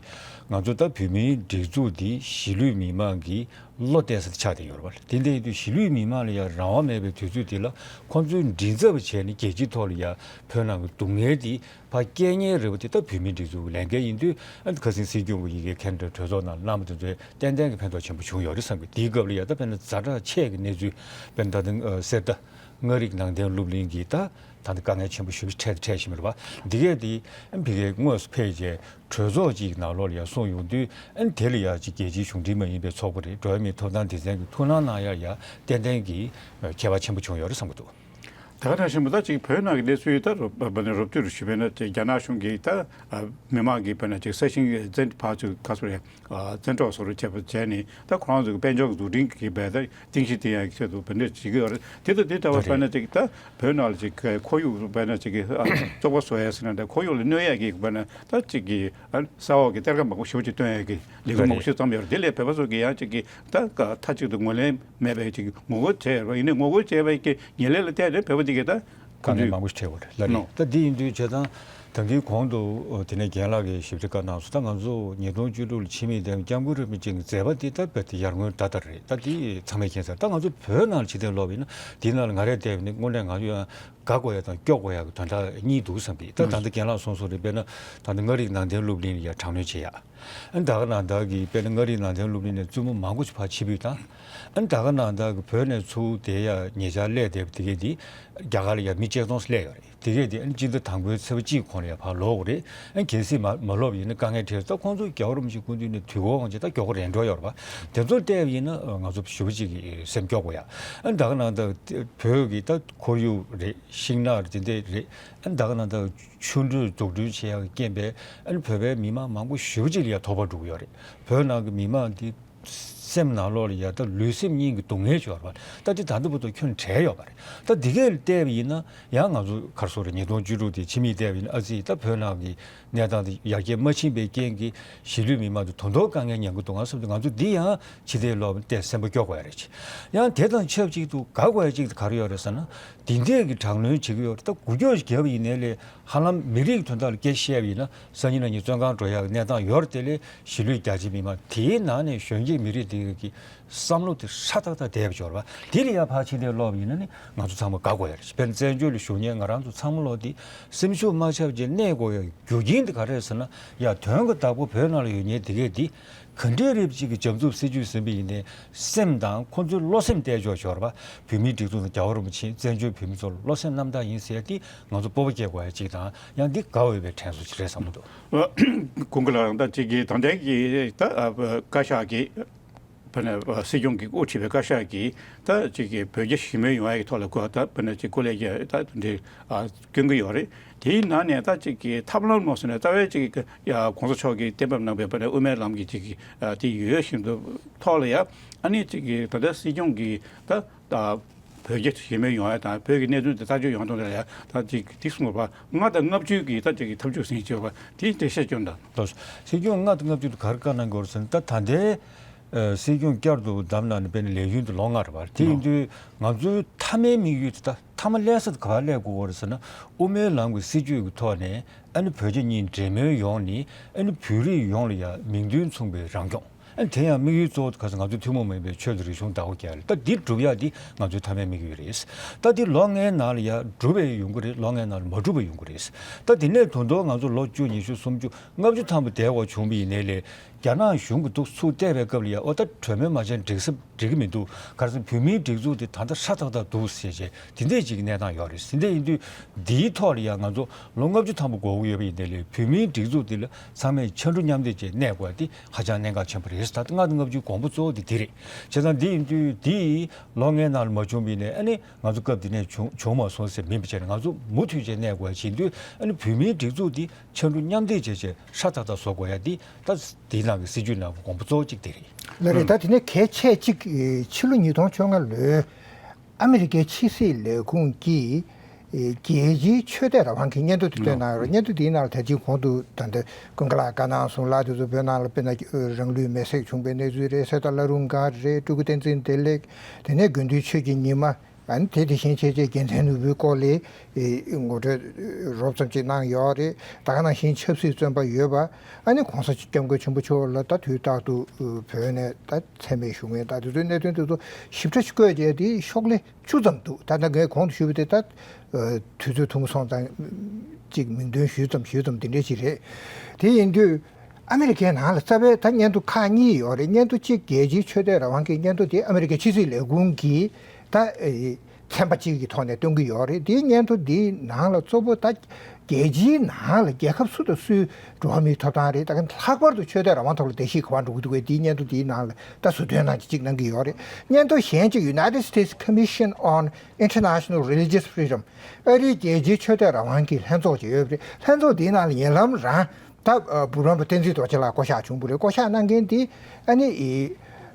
ང་ཚོ་ད་བོད་མིའི་སྒྲིག་འཛུགས་འདི་གཞིས་ལུས་མི་མང་གི་བློ་གཏད་ས་དེ་ཆགས་བསྡད་ཡོད་རེད་པ། དེ་འདྲ་ཡིན་དུས་གཞིས་ལུས་མི་མང་ལ་ཡང་རང་དབང་མེད་པའི་དུས་ཚོད་འདི་ལ་ཁོང་ཚོའི་མགྲིན་ཚབ་བྱས་ནས་རྒྱལ་སྤྱིའི་ཐོག་ལ་ཡང་བོད་ནང་གི་སྡུག་བསྔལ་འདི་ཕར་སྐྱེལ་མཁན་རེད་པ། དེ་ད་བོད་མིའི་སྒྲིག་འཛུགས་ཀྱི་ལས་འགན་ཡིན་དུས། ཨ་ནི་ཁ་སང་སྲིད་སྐྱོང་གི་ཡི་གེ་ཁེ་ན་ཌ་གྲོས་ཚོགས་ནང་བླངས་པ་དེ་ཚོས་ཏན་ཏན་གྱི་ཕན་ཐོགས་ཆེན་པོ་བྱུང་ཡོད་རེད་བསམ་གི། དེའི་སྐབས་ལ་ཡང་ད་དཔེར་ན་ཛ་དྲག་ཆེ་གི་གནས་ཚུལ་དཔེར་ན་ད་ལྟ་གསེར་རྟ་མངའ་རིས་ནང་བསྟན་སློབ་གླིང་གི་ད་ད་ལྟ་དཀའ་ངལ་ཆེན་པོ་ཞེ་པོ་འཕྲད་འཕྲད་བཞིན་པ་རེད་པ། འདི་གས་དེ་ཨ་ནི་ཕ་གིར་དངོས་སུ་ཕེབས་བྱས་གྲོས་ཚོགས་ཅིག་ནང་ལོགས་ལ་ཡང་སོང་ཡོང་དུས། ཨ་ནི་དེ་ལ་ཡང་ཅིག་རྒྱལ་སྤྱིའི་གཞུང་འབྲེལ་མ་ཡིན་པའི་ཚོགས་པ་རེད། འགྲོ་བ་མིའི་ཐོབ་ཐང་སྡེ་ཚན་གྱིས་ཐུགས་སྣང་གནང་ཡག་ཡང་ཏན་ཏན་གྱི་ཁྱད་པར་ཆེན་པོ་བྱུང་ཡོད་རེད་བསམ་གྱི་འདུག། ད་ག་ནང་བཞིན་པ་ད་ཅིག་བོད་ནང་གི་གནས་ཚུལ་ད་རོབ་ཨ་ནི་རོབ་བསྡུས་རུ་ཞུས་པས་ན་ཅིག་རྒྱ་ནག་གཞུང་གིས་ད་ཨ་མི་མང་གི་བོད་ནང་ཅིག་ས་ཞིང་བཙན་ཕར་ཚུར་ག་ཚོད་རེད། ཨ་བཙན་འཕྲོག་བཟོ་འདྲ་བྱས་པ་བྱས་ནས་ད་ཁོ་རང་ཚོ་གི་དཔལ་འབྱོར་འཛུགས་སྐྲུན་གྱི་བས་ད་རྟིང་ཞིབ་བསྟན་ཡག་གི་ཆེད་དུ་བོད་འདྲ་བྱེད་ཀྱི་ཡོད་རེད། དེ་དང་དེ་འདྲ་བ་ད་དཔེར་ན་ཅིག་ད་བོད་ནང་ལ་ཅིག་ཁོར་ཡུག་དཔེར་ན་ཅིག་གི་ཨ་བཙོག་པ་བཟོ་ཡག་ཟེར་ན་ད་ཁོར་ཡུག་ལ་གནོད་ཡག་གི་དཔེར་ན་ད་ཅིག་གི་ཨ་ས་འོག་གི་གཏེར་ཁ་མང་པོ་ཞེ་པོ་ཅིག་བཏོན་ཡག་གི་ལས་འགུལ་མང་པོ་ཞིག་བརྩམས་ཡོད་རེད། དེ་ལས་བོད་པ་ཚོ་གི་ཡང་ཅིག་གི་ད་མཐའ་གཅིག་ཏུ་ངོས་ལེན་མེད་པའི་ཅིག་ངོ་རྒོལ་བྱས་ཡོད་རེད། ཡིན་ནའི་ངོ་རྒོལ་བྱས་པའི་གི་ཉེར་ལེན་ལ་བརྟེན་ནས་བོད་པ་འདི་གི་ད་དཀའ་ངལ་མང་པོ་ཞིག་འཕྲད་ཡོད་རེད་ལ་རེད། ད་འདི་ཡིན་དུས་བྱས་ཙང་ད་གིན་གོང་དུ་དེ་ནས་རྒན་ལགས་ཀྱིས་ཞིབ་ཕྲ་བཀའ་གནང་སོང་། ད་ང་ཚོ་ཉིས་སྟོང་བཅུ་དྲུག་ལ་ཕྱི་མིག་ལྟ་བའི་སྐྱབས་མགོན་རིན་པོ་ཆེ་གི་མཛད་པ་འདི་ད་རྦད་དེ་ཡར་སྔོན་ད་ལྟ་རེད། ད་འདི་ཚང་མས་མཁྱེན་གསལ། ད་ང་ཚོ་བོད་ནང་ལ་ཕྱིར་ལྟ་ལོག་པ་ཡིན་ན་འདི་ནང་ལ་ང་རས་བལྟས་པ་ཡིན་ན་དངོས་གནས་ང་ཚོ་ཡང་དགའ་དགོས་ཡ་དང་སྐྱོ་དགོས་ཡ་གི་དོན་དག་གཉིས་འདུག་བསམ་གི། ད་ད་ལྟ་རྒན་ལགས་གསུངས་སོང་རེད། དཔེར་ན་ད་ལྟ་མངའ་རིས་ནང་བསྟན་སློབ་གླིང་ལ་ཡ་དྲག་གནོན་བྱེད་ཡ། ཨ་ནི་ད་ག་ནང་བདག་གིས་དཔེར་ན་མངའ་རིས་ནང་བསྟན་སློབ་གླིང་ནས་བཙུན་མོ་མང་པོ་ཞིག་ཕར་ཕྱིར་འབུད་བཏང་། ཨ་ནི་ད་ག་ནང་བདག་གིས་བོད་ནས་ཚུར་དེ་ཡ་ཉེ་ཆར་སླེབས་བསྡད་པ་དེ་གས་དེ་རྒྱ་གར་ལ་ཡ་མི་ཆིག་སྟོང་སླེབས་ཡོད་རེད། དེ་གས་དེ་ཨ་ནི་སྤྱི་ཟླ་དང་པོའི་ཚེས་པ་གཅིག་གོང་ལ་ཡ་ཕར་ལོག་དགོས་རེད། ཨ་ནི་གལ་སྲིད་མ་མ་ལོག་པ་ཡིན་ན་དཀའ་ངལ་འཕྲད། ད་ཁོང་ཚོ་རྒྱལ་བ་རིན་པོ་ཆེ་སྐུ་མདུན་ནས་དུས་འཁོར་དབང་ཆེན་ད་མགྱོགས་པོ་རན་འགྲོ་ཡོད་རེད་པ། དེ་ཚོར་བལྟས་པ་ཡིན་ན་ང་ཚོ་ཞེ་པོ་ཅིག་གི་སེམས་སྐྱོ་དགོས་ཡ། ཨ་ནི་ད་ག་ནང་བདག་བོད་ཀྱི་ད་ཁོར་ཡུག་རེད། ཤིང་ནགས་རེད། དེ་འདྲ་རེད། ཨ་ནི་ད་ག་ནང་བདག་ཆུ་འགྲུལ་འཛུགས་སྐྲུན་བྱེད་ཡག་གི་རྐྱེན་པས་ཨ་ནི་བོད་པའི་མི་མང་མང་པོ་ཞེ་པོ་ཅིག་ལ་ཡ་ཐོགས་པ་འགྲོ་གི་ཡོད་རེད། བོད་ནང་གི་མི་མང་འདི་སེམས་ནང་ལོགས་ལ་ཡ་ད་ལུས་སེམས་གཉིས་ཀྱི་སྡུག་བསྔལ་ཅིག་ཡོད་རེད་པ། ད་འདི་ད་ལྟ་བར་དུ་ཁྱོན་བྲལ་ཡོད་པ་རེད། ད་འདི་གས་བལྟས་པ་ཡིན་ན་ཡང་ང་ཚོ་ག་རེ་ཟེར་དགོས་རེད། ཉིས་སྟོང་བཅུ་དྲུག་དེ་ཕྱི་མིག་བལྟས་པ་ཡིན་ན་ཨ་ཙི་ད་བོད་ནང་གི་གནས་སྟངས་དེ་ཡར་རྒྱས་མ་ཕྱིན་པའི་རྐྱེན་གྱིས་གཞིས་ལུས་མི་མང་དེ་དོན་དུ་དཀའ་ངལ་མྱངས་ཀྱི་འདུག་ག་བསམ་དུས་ང་ཚོ་འདི་ཡང་ཕྱི་ལྟས་ལོག་པ་བལྟས་སེམས་པ་སྐྱོ་དགོས་ཡ་རེད། ཡང་དེ་དང་ཆབས་ཅིག་ཏུ་དགའ་དགོས་ཡ་གཅིག་དེ་ག་རེ་ཡོད་རེད་ཟེར་ན། འདི་འདྲས་ཀྱི་དྲག་གནོན་བྱེད་ཀྱི་ཡོད་རེད། ད་འགུལ་སྐྱོད་ཞིག་བརྒྱབ་པ་ཡིན་ནའི་ལས་ཧ་ལམ་མི་རིགས་ཀྱི་དོན་དག་ལ་སྐད་ཆ་བཤད་པ་ཡིན་ན་སང་ཉིན་གནངས་ཉིན་བཙོན་ཁང་འགྲོ་ཡག་གི་གནས་སྟངས་ཡོད་རེད། དེ་ལས་གཞིས་ལུས་རྒྱ་ཆེ་མི་མང་དེའི་ནང་ནས་གཞོན་སྐྱེས་མི་རིགས་དེ་གི་བསམ་བློ་དེ་ཧྲ་ཐག་ཐག་བསྡད་པ་ཅིག་ཡོད་རེད་པ། དེ་ལ་ཡ་ཕར་ཕྱིར་ལྟས་ལོག་པ་ཡིན་ན་ནི་ང་ཚོ་ཚང་མ་དགའ་དགོས་ཡ་རེད། དཔེར་ན་བཙན་བྱོལ་ལ་བཞུགས་མཁན་ང་རང་ཚོ་ཚང་མ་ལོག་དེ་སེམས་ཤུགས་མ་ཆག་ཅིག་གནས་དགོས་ཡ་རྒྱུ་རྐྱེན་དེ་ག་རེ་རེད་ཟེར་ན། ཡ་དོན་གྱི་བདག་པོ་བོད་ནང་ལ་ཡོད་མཁན་དེ་གས་དེ་ག་འདྲའི་རིགས་གཅིག་གི་བྱབ་འཚུབ་སྲིད་ཇུས་ཟིན་པ་ཡིན་ནའི་སེམས་དང་ཁོ་ཚོའི་བློ་སེམས་གཏད་ཕྱོགས་ཅིག་ཡོད་རེད་པ། བོད་མིའི་སྒྲིག་འཛུགས་དང་རྒྱལ་བ་རིན་པོ་ཆེ་བཙན་བྱོལ་བོད་མི་ཚོ་ལ་བློ་སེམས་རྣམ་དག་ཡིན་ཟེར་ཡ་དེ་ང་ཚོ་སྤོབས་པ་སྐྱེ་དགོས་ཡ་གཅིག་དང་ཡང་འདི་དགའ་འོས་པའི་དྲན་གསོ་ཅིག་རེད་བསམ་གྱི་འདུག་ཀུན་དགའ་ལགས་ད་ཅིག་གི་དང་ལྡན་གྱི་ད་བཀའ་ཤག་གི་དཔེར་ན་སྲིད་སྐྱོང་གིས་དབུ་ཁྲིད་པའི་བཀའ་ཤག་གིས་ད་ཅིག་གི་བོད་རྒྱ་ཞི་མོལ་ཡོང་ཡ་གི་ཐོག་ལ་གོ་ད་དཔེར་ན་ཅིག་སྐུ་ལས་ཀྱི་ད་དེ་འདྲའི་སྐྱོན་གྱི་ཡོད་རེད། དེའི་ནང་ནས་ད་ཅིག་གི་ཐབས་ལམ་མ་སོང་ནས་རྩ་བའི་ཅིག་གི་ཡ་གོང་ས་མཆོག་གིས་གཏན་འབེབས་གནང་བའི་དཔེར་ན་དབུ་མའི་ལམ་གྱི་ཅིག་གི་དེ་ཡོད་བཞིན་དུ་ཐོག་ལ་ཡ་ཨ་ནི་ཅིག་གི་ད་ལྟ་སྲིད་སྐྱོང་གིས་ད་ད་བོད་རྒྱ་ཞི་མོལ་ཡོང་ཡ་དང་བོད་ཀྱི་གནད་དོན་དེ་ཐག་གཅོད་ཡོང་ཐོག་ལ་ཡ་ད་ཅིག་དེ་གསུངས་པ་ལྔ་དང་ལྔ་བཅུ་གི་ད་ཅིག་གི་ཐབས་ཇུས་ཟིན་བྱས་པ་དེ་འགྲེལ་བཤད་སྐྱོན་དང་། ལགས་སོ། སྲིད་སྐྱོང་ལྔ་དང་ལྔ་བཅུ་དེ་ག་རེ་བཀའ་གནང་དགོས་རེད་ཟེར་ན། ད་ད་ལྟའི་ཨ་སྲིད་སྐྱོང་བསྐྱར་དུ་བདམས་གནང་ནས་དཔེར་ན་ལས་ཡུན་དེ་ལོ་ལྔ་རེད་པ། དེ་ཡིན་དུས་ང་ཚོའི་མཐའ་མའི་དམིགས་ཡུལ་དེ་ད་མཐའ་མ་སླེབས་ས་དེ་ག་པར་སླེབས་དགོས་ཀྱི་རེད་ཟེར་ན། དབུ་མའི་ལམ་གྱི་སྲིད་བྱུས་ཀྱི་ཐོག་ནས་ཨ་ནི་བོད་རྒྱ་གཉིས་འབྲེལ་མོལ་ཡོང་ནས་ཨ་ནི་བོད་རིགས་ཡོངས་ལ་ཡ་མིང་དོན་མཚུངས་པའི་རང་སྐྱོང་། ཨ་ནི་དེ་ཡང་དམིགས་ཡུལ་གཙོ་བོ་དེ་ག་ས་ང་ཚོའི་ཐུན་མོང་མ་ཡིན་པའི་ཆོས་དང་རིག་གཞུང་བདག་པོ་རྒྱག་ཡ་རེད། ད་འདི་སྒྲུབ་ཡ་འདི་ང་ཚོའི་མཐའ་མའི་དམིགས་ཡུལ་རེད། ད་འདི་ལོ་ལྔའི་ནང་ལ་ཡ་འགྲུབ་པ་ཡོང་གི་རེད། ལོ་ལྔའི་ནང་ལ་མ་འགྲུབ་པ་ཡོང་གི་རེད། ད་དེ་ནས་ད་དུང་ང་ཚོ་ལོ་བཅུ་ཉི་ཤུ་སུམ་ཅུ་ལྔ་བཅུ་ཐམ་པ་བསྡད་དགོས་བྱུང་བ་ཡིན་ནའི་ལས། རྒྱ་ནག་གཞུང་གིས་འདུག་ཚུར་བལྟས་པའི་སྐབས་ལ་ཡ་ཨོ་ད་གྲོས་མོལ་མ་བྱས་ན་འགྲིག་ས་འགྲིག་གི་མི་འདུག་ག་རེ་ཟེར་ན་བོད་མིའི་སྒྲིག་འཛུགས་དེ་ད་ལྟ་ཧྲ་ཐག་ཐག་འདུག་ཟེར་བྱས་དེ་འདྲས་ཅིག་གི་གནས་སྟངས་ཡོད་རེད། དེ་འདྲས་ཡིན་དུས་འདིའི་ཐོག་ལ་ཡ་ང་ཚོ་ལོ་ལྔ་བཅུ་ཐམ་པ་འགོར་གྱི་ཡོད་པ་ཡིན་ནའི་ལས་བོད་མིའི་སྒྲིག་འཛུགས་དེ་ལ་ཚང་མས་ཕྱར་གྲུ་མཉམ་འདེགས་བྱས་གནས་དགོས་ཡ་དེ་ཧ་ཅང་གནད་འགག་ཆེན་པོ་རེད། ད་ལྟ་ལྔ་དང་ལྔ་བཅུའི་དགོངས་པ་གཙོ་བོ་དེ་འདི་རེད། བྱས་ཙང་འདི་ཡིན་དུས་འདི་ལོ་ལྔའི་ནང་ལ་མ་བྱུང་བ་ཡིན་ནའི་ཨ་ནི་ང་ཚོ་སྐབས་འདི་ནས་བྱུང་བྱུང་མ་སོང་ཟེར་མིན་པ་བྱས་ནས་ང་ཚོ་མུ་མཐུད་བྱས་གནས་དགོས་ཡ་ཡིན་དུས་ཨ་ནི་བོད་མིའི་སྒྲིག་འཛུགས་འདི་ཕྱར་གྲུ་མཉམ་འདེགས་བྱས་བྱས་ཧྲ་ཐག་ཐག་བཟོ་དགོས་ཡ་འདི་ད་འདིའི་ནང་གི་སྲིད་བྱུས་ནང་གི་དགོངས་པ་གཙོ་བོ་གཅིག་དེ་རེད། ལགས་རེད། ད་དེ་ནས་གལ་ཆེ་གཅིག་ཕྱི་ལོ་ཉིས་སྟོང་བཅོ་ལྔ་ལོའི་ཨ་མི་རི་ཀའི་ཕྱི་སྲིད་ལས་ཁུངས་ཀྱིས་རྒྱལ་སྤྱིའི་ཆོས་དད་རང་དབང་གི་སྙན་ཐོ་དེ་བཏོན་གནང་ཡོད་རེད། སྙན་ཐོ་དེའི་ནང་ལ་ད་ཅི་གོང་དུ་ད་ལྟ་ཀུན་དགའ་ལགས་བཀའ་གནང་སོང་། ལགས་དེ་ཚོ་བོད་ནང་ལ་དཔེར་ན་རང་ལུས་མེར་སྲེག་བྱུང་བའི་གནས་ཚུལ་རེད། གསེར་རྟ་བླ་རུང་སྒར་རེད། སྤྲུལ་སྐུ་བསྟན་འཛིན་བདེ་ལེགས། དེ་ནས་དགེ་འདུན་ཆོས་ཀྱི་ཉི་མ། ཨ་ནི་དེ་དེ་བཞིན་བྱས་བྱས་རྒྱལ་མཚན་ནོར་བུའི་སྐོར་ལ་ངོ་སྤྲོད་རོབ་ཙམ་ཅིག་གནང་ཡོད་རེད། ད་ག་ནང་བཞིན་ཆབ་སྲིད་བཙོན་པ་ཡོད་པ། ཨ་ནི་གོང་ས་སྐྱབས་མགོན་ཆེན་པོ་མཆོག་ལ་ད་དུས་རྟག་ཏུ་བོད་ནས་ད་མཚན་སྨད་ཞུ་མཁན་ད་དེ་ཚོའི་གནད་དོན་དེ་ཚོ་ཞིབ་ཕྲ་ཞིག་བཀོད་རྗེས་དེ་ཤོག་ལྷེ་བཅུ་ཙམ་འདུག་ད་ལྟ་ངས་གོང་དུ་ཞུས་པ་དེ་ད་དུས་ཚོད་ཐུང་སོང་ཙང་ཅིག་མིང་དོན་ཞུས་ཙམ་ཞུས་ཙམ་དེ་འདྲ་ཞིག་རེད། དེ་ཡིན་དུས། ཨ་མི་རི་ཀའི་ནང་ལ་རྩ་བའི་ད་སྙན་ཐོ་ཁག་གཉིས་ཡོད་རེད། སྙན་ཐོ་གཅིག་རྒྱལ་སྤྱིའི་ཆོས་དད་རང་དབང་གི་སྙན་ཐོ་དེ་ཨ་མི་རི་ཀའི་ཕྱི་སྲིད་ལས་ཁུངས་ཀྱིས་ད་ཨེ་ཚན་པ་གཅིག་གི་ཐོག་ནས་སྟོན་གྱི་ཡོད་རེད། དེའི་སྙན་ཐོ་འདིའི་ནང་ལ་གཙོ་བོ་ད་ རྒྱལ་སྤྱིའི་ནང་ལ་རྒྱལ་ཁབ་སུ་དང་སུའི་འགྲོ་བ་མིའི་ཐོབ་ཐང་རེད། ད་ག་ལྷག་པར་དུ་ཆོས་དད་རང་དབང་ཐོག་ལ་བརྡལ་བཤིག་ག་པར་འགྲོ་གི་འདུག་གས། དེའི་སྙན་ཐོ་དེའི་ནང་ལ་ད་ཟུར་འདོན་གནང་གཅིག་གནང་གི་ཡོད་རེད། སྙན་ཐོ་གཞན་གཅིག United States Commission on International Religious Freedom། ཨ་རིའི་རྒྱལ་སྤྱིའི་ཆོས་དད་རང་དབང་གི་ལྷན་ཚོགས་ཅིག་ཡོད་པ་རེད། ལྷན་ཚོགས་དེའི་ནང་ལ་ཉེ་ལམ་རང་ད་ཨ་བུ་རམ་པ་བསྟན་འཛིན་རྡོ་རྗེ་ལགས་བསྐོ་གཞག་བྱུང་བ་རེད། བསྐོ་གཞག་གནང་མཁན་དེ་ཨ་ནི་ཨི་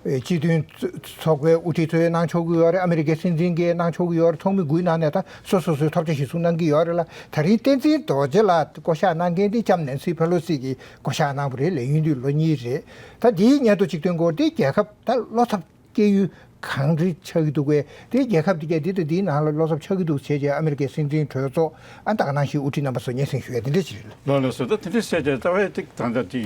སྤྱི་མཐུན་ཚོགས་པའི་དབུ་ཁྲིད་ཚོས་གནང་ཆོག་གི་ཡོད་རེད། ཨ་མི་རི་ཀའི་སྲིད་འཛིན་གྱིས་གནང་ཆོག་གི་ཡོད་རེད། ཚོགས་མི་དགུའི་ནང་ནས་ད་སོ་སོ་སོའི་ཐོབ་ཆ་གཞིར་བཟུང་གནང་གི་ཡོད་རེད་ལ། ད་རིང་བསྟན་འཛིན་རྡོ་རྗེ་ལགས་བསྐོ་གཞག་གནང་མཁན་དེ་ལྕམ་ནེན་སི་ཕེ་ལོ་སི་གིས་བསྐོ་གཞག་གནང་བ་རེད། ལས་ཡུན་དུས་ལོ་གཉིས་རེད། ད་དེའི་སྙན་ཐོ་གཅིག་བཏོན་སྐོར་དེ་རྒྱལ་ཁབ་ད་བློ་འཚབ་སྐྱེ་ཡུལ་གང་རེད་ཆགས་ཀྱི་འདུག་གས། དེ་རྒྱལ་ཁབ་དེ་གས་དེ་དང་དེའི་ནང་ལ་བློ་འཚབ་ཆགས་ཀྱི་འདུག་བྱས་རྗེས་ཨ་མི་རི་ཀའི་སྲིད་འཛིན་གྲོས་ཚོགས་ཨ་ད་ག་ནང་བཞིན་དབུ་ཁྲིད་རྣམ་པ་ཚོ་སྙན་སེང་ཞུ་ཡ་དེ་འདྲ་ཞིག་རེད། ལགས་ལགས་སོ། ད་དེ་འདྲ་བཤད་བྱས་རྩ་བའི་ཏིག་ད་ལྟ་དེ་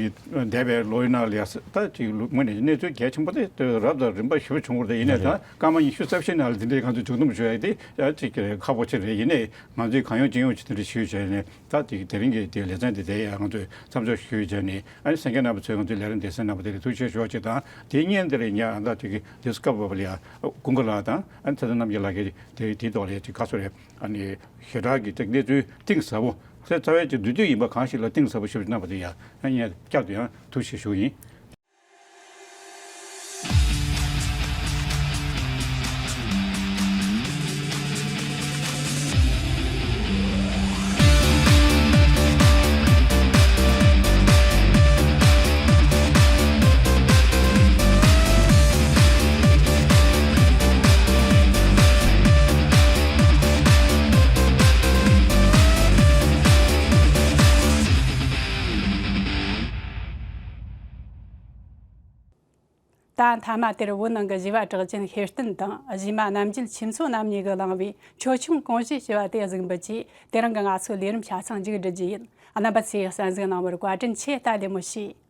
འདས་པའི་ལོ་ཡི་ནང་ལ་ཡ་ད་དེ་ལོ་དངོས་གནས་གནས་ཚུལ་གལ་ཆེན་པོ་དེ་རབ་དང་རིམ་པ་ཞེ་པོ་བྱུང་བ་རེད། ཡིན་ནའི་ད་སྐར་མ་ཉི་ཤུ་རྩ་བཞི་ནང་ལ་དེ་འདྲའི་ང་ཚོས་མཇུག་སྡོམ་ཞུ་ཡ་དེ་ཡ་ཅིག་ཁག་པོ་ཅིག་རེད། ཡིན་ནའི་ང་ཚོས་གང་ཡོང་ཅི་ཡོང་ཅིག་དེ་འདྲ་ཞུས་བྱས་ནས་ད་དེ་དེ་རིང་གི་དེ་ལེ་ཚན་དེ་དེ་ཡ་ང་ཚོས་མཚམས་འཇོག་ཞུས་བྱས་ནས། ཨ་ནི་གསན་མཁན་རྣམ་པ་ཚོས་ང་ཚོའི་ལས་རིམ་སྡེ་ཚན་རྣམ་པ་དེ་ལ་ཐུགས་རྗེ་ཆེ་ཞུ་བ་ཅིག་དང་། དེའི་སྔོན་དེ་ལ་ཉ་ཨ་ད་དེ་གི་ཌི་སི་ཀ་བར་ལ་ཡ་ཀུན་དགའ་ལགས་དང་། ཨ་ནི་ཚེ་བརྟན་རྣམ་རྒྱལ་ལགས་ཀྱིས་དེ་དེའི་ཐོག་ལ་ཡ་ཅིག་ཁ་གསོ་རེད། ཨ་ནི་ཞེ་དྲག་གི་ཅིག་གནས་ཚུལ་གཏིང་ཟབ་པོ་ཚེ་རྩ་བའི་ཅིག་འདུས་སྡོད་ཡིན་པ་གང་ཞིག་ལ་གཏིང་ཟབ་པོ་ཞེ་པོ་ཅིག་གནང་བ་དེ་ཡ་ཨ་ནི་བསྐྱར་དུ་ཡང་ཐུགས་རྗེ་ཆེ་ཞུ་གི་ཡིན། ད་མཐའ་མ་དེར་བོད་ནང་གི་གཞས་པ་གྲགས་ཅན་ཤེར་བསྟན་དང་གཞས་མ་རྣམ་རྒྱལ་ཁྱིམ་མཚོ་རྣམ་གཉིས་ཀྱིས་བླངས་པའི་ཆོས་ཆུང་གོང་བཞེས་ཞེས་པ་དེ་གཟིགས་འབུལ་གྱིས་དེ་རིང་གི་ང་ཚོའི་ལས་རིམ་ཆ་ཚང་མཇུག་སྒྲིལ་རྒྱུ་ཡིན། རྣམ་པ་ཚོས་གསན་གཟིགས་གནང་བར་བཀའ་དྲིན་ཆེ། ད་བདེ་མོ་བྱོས།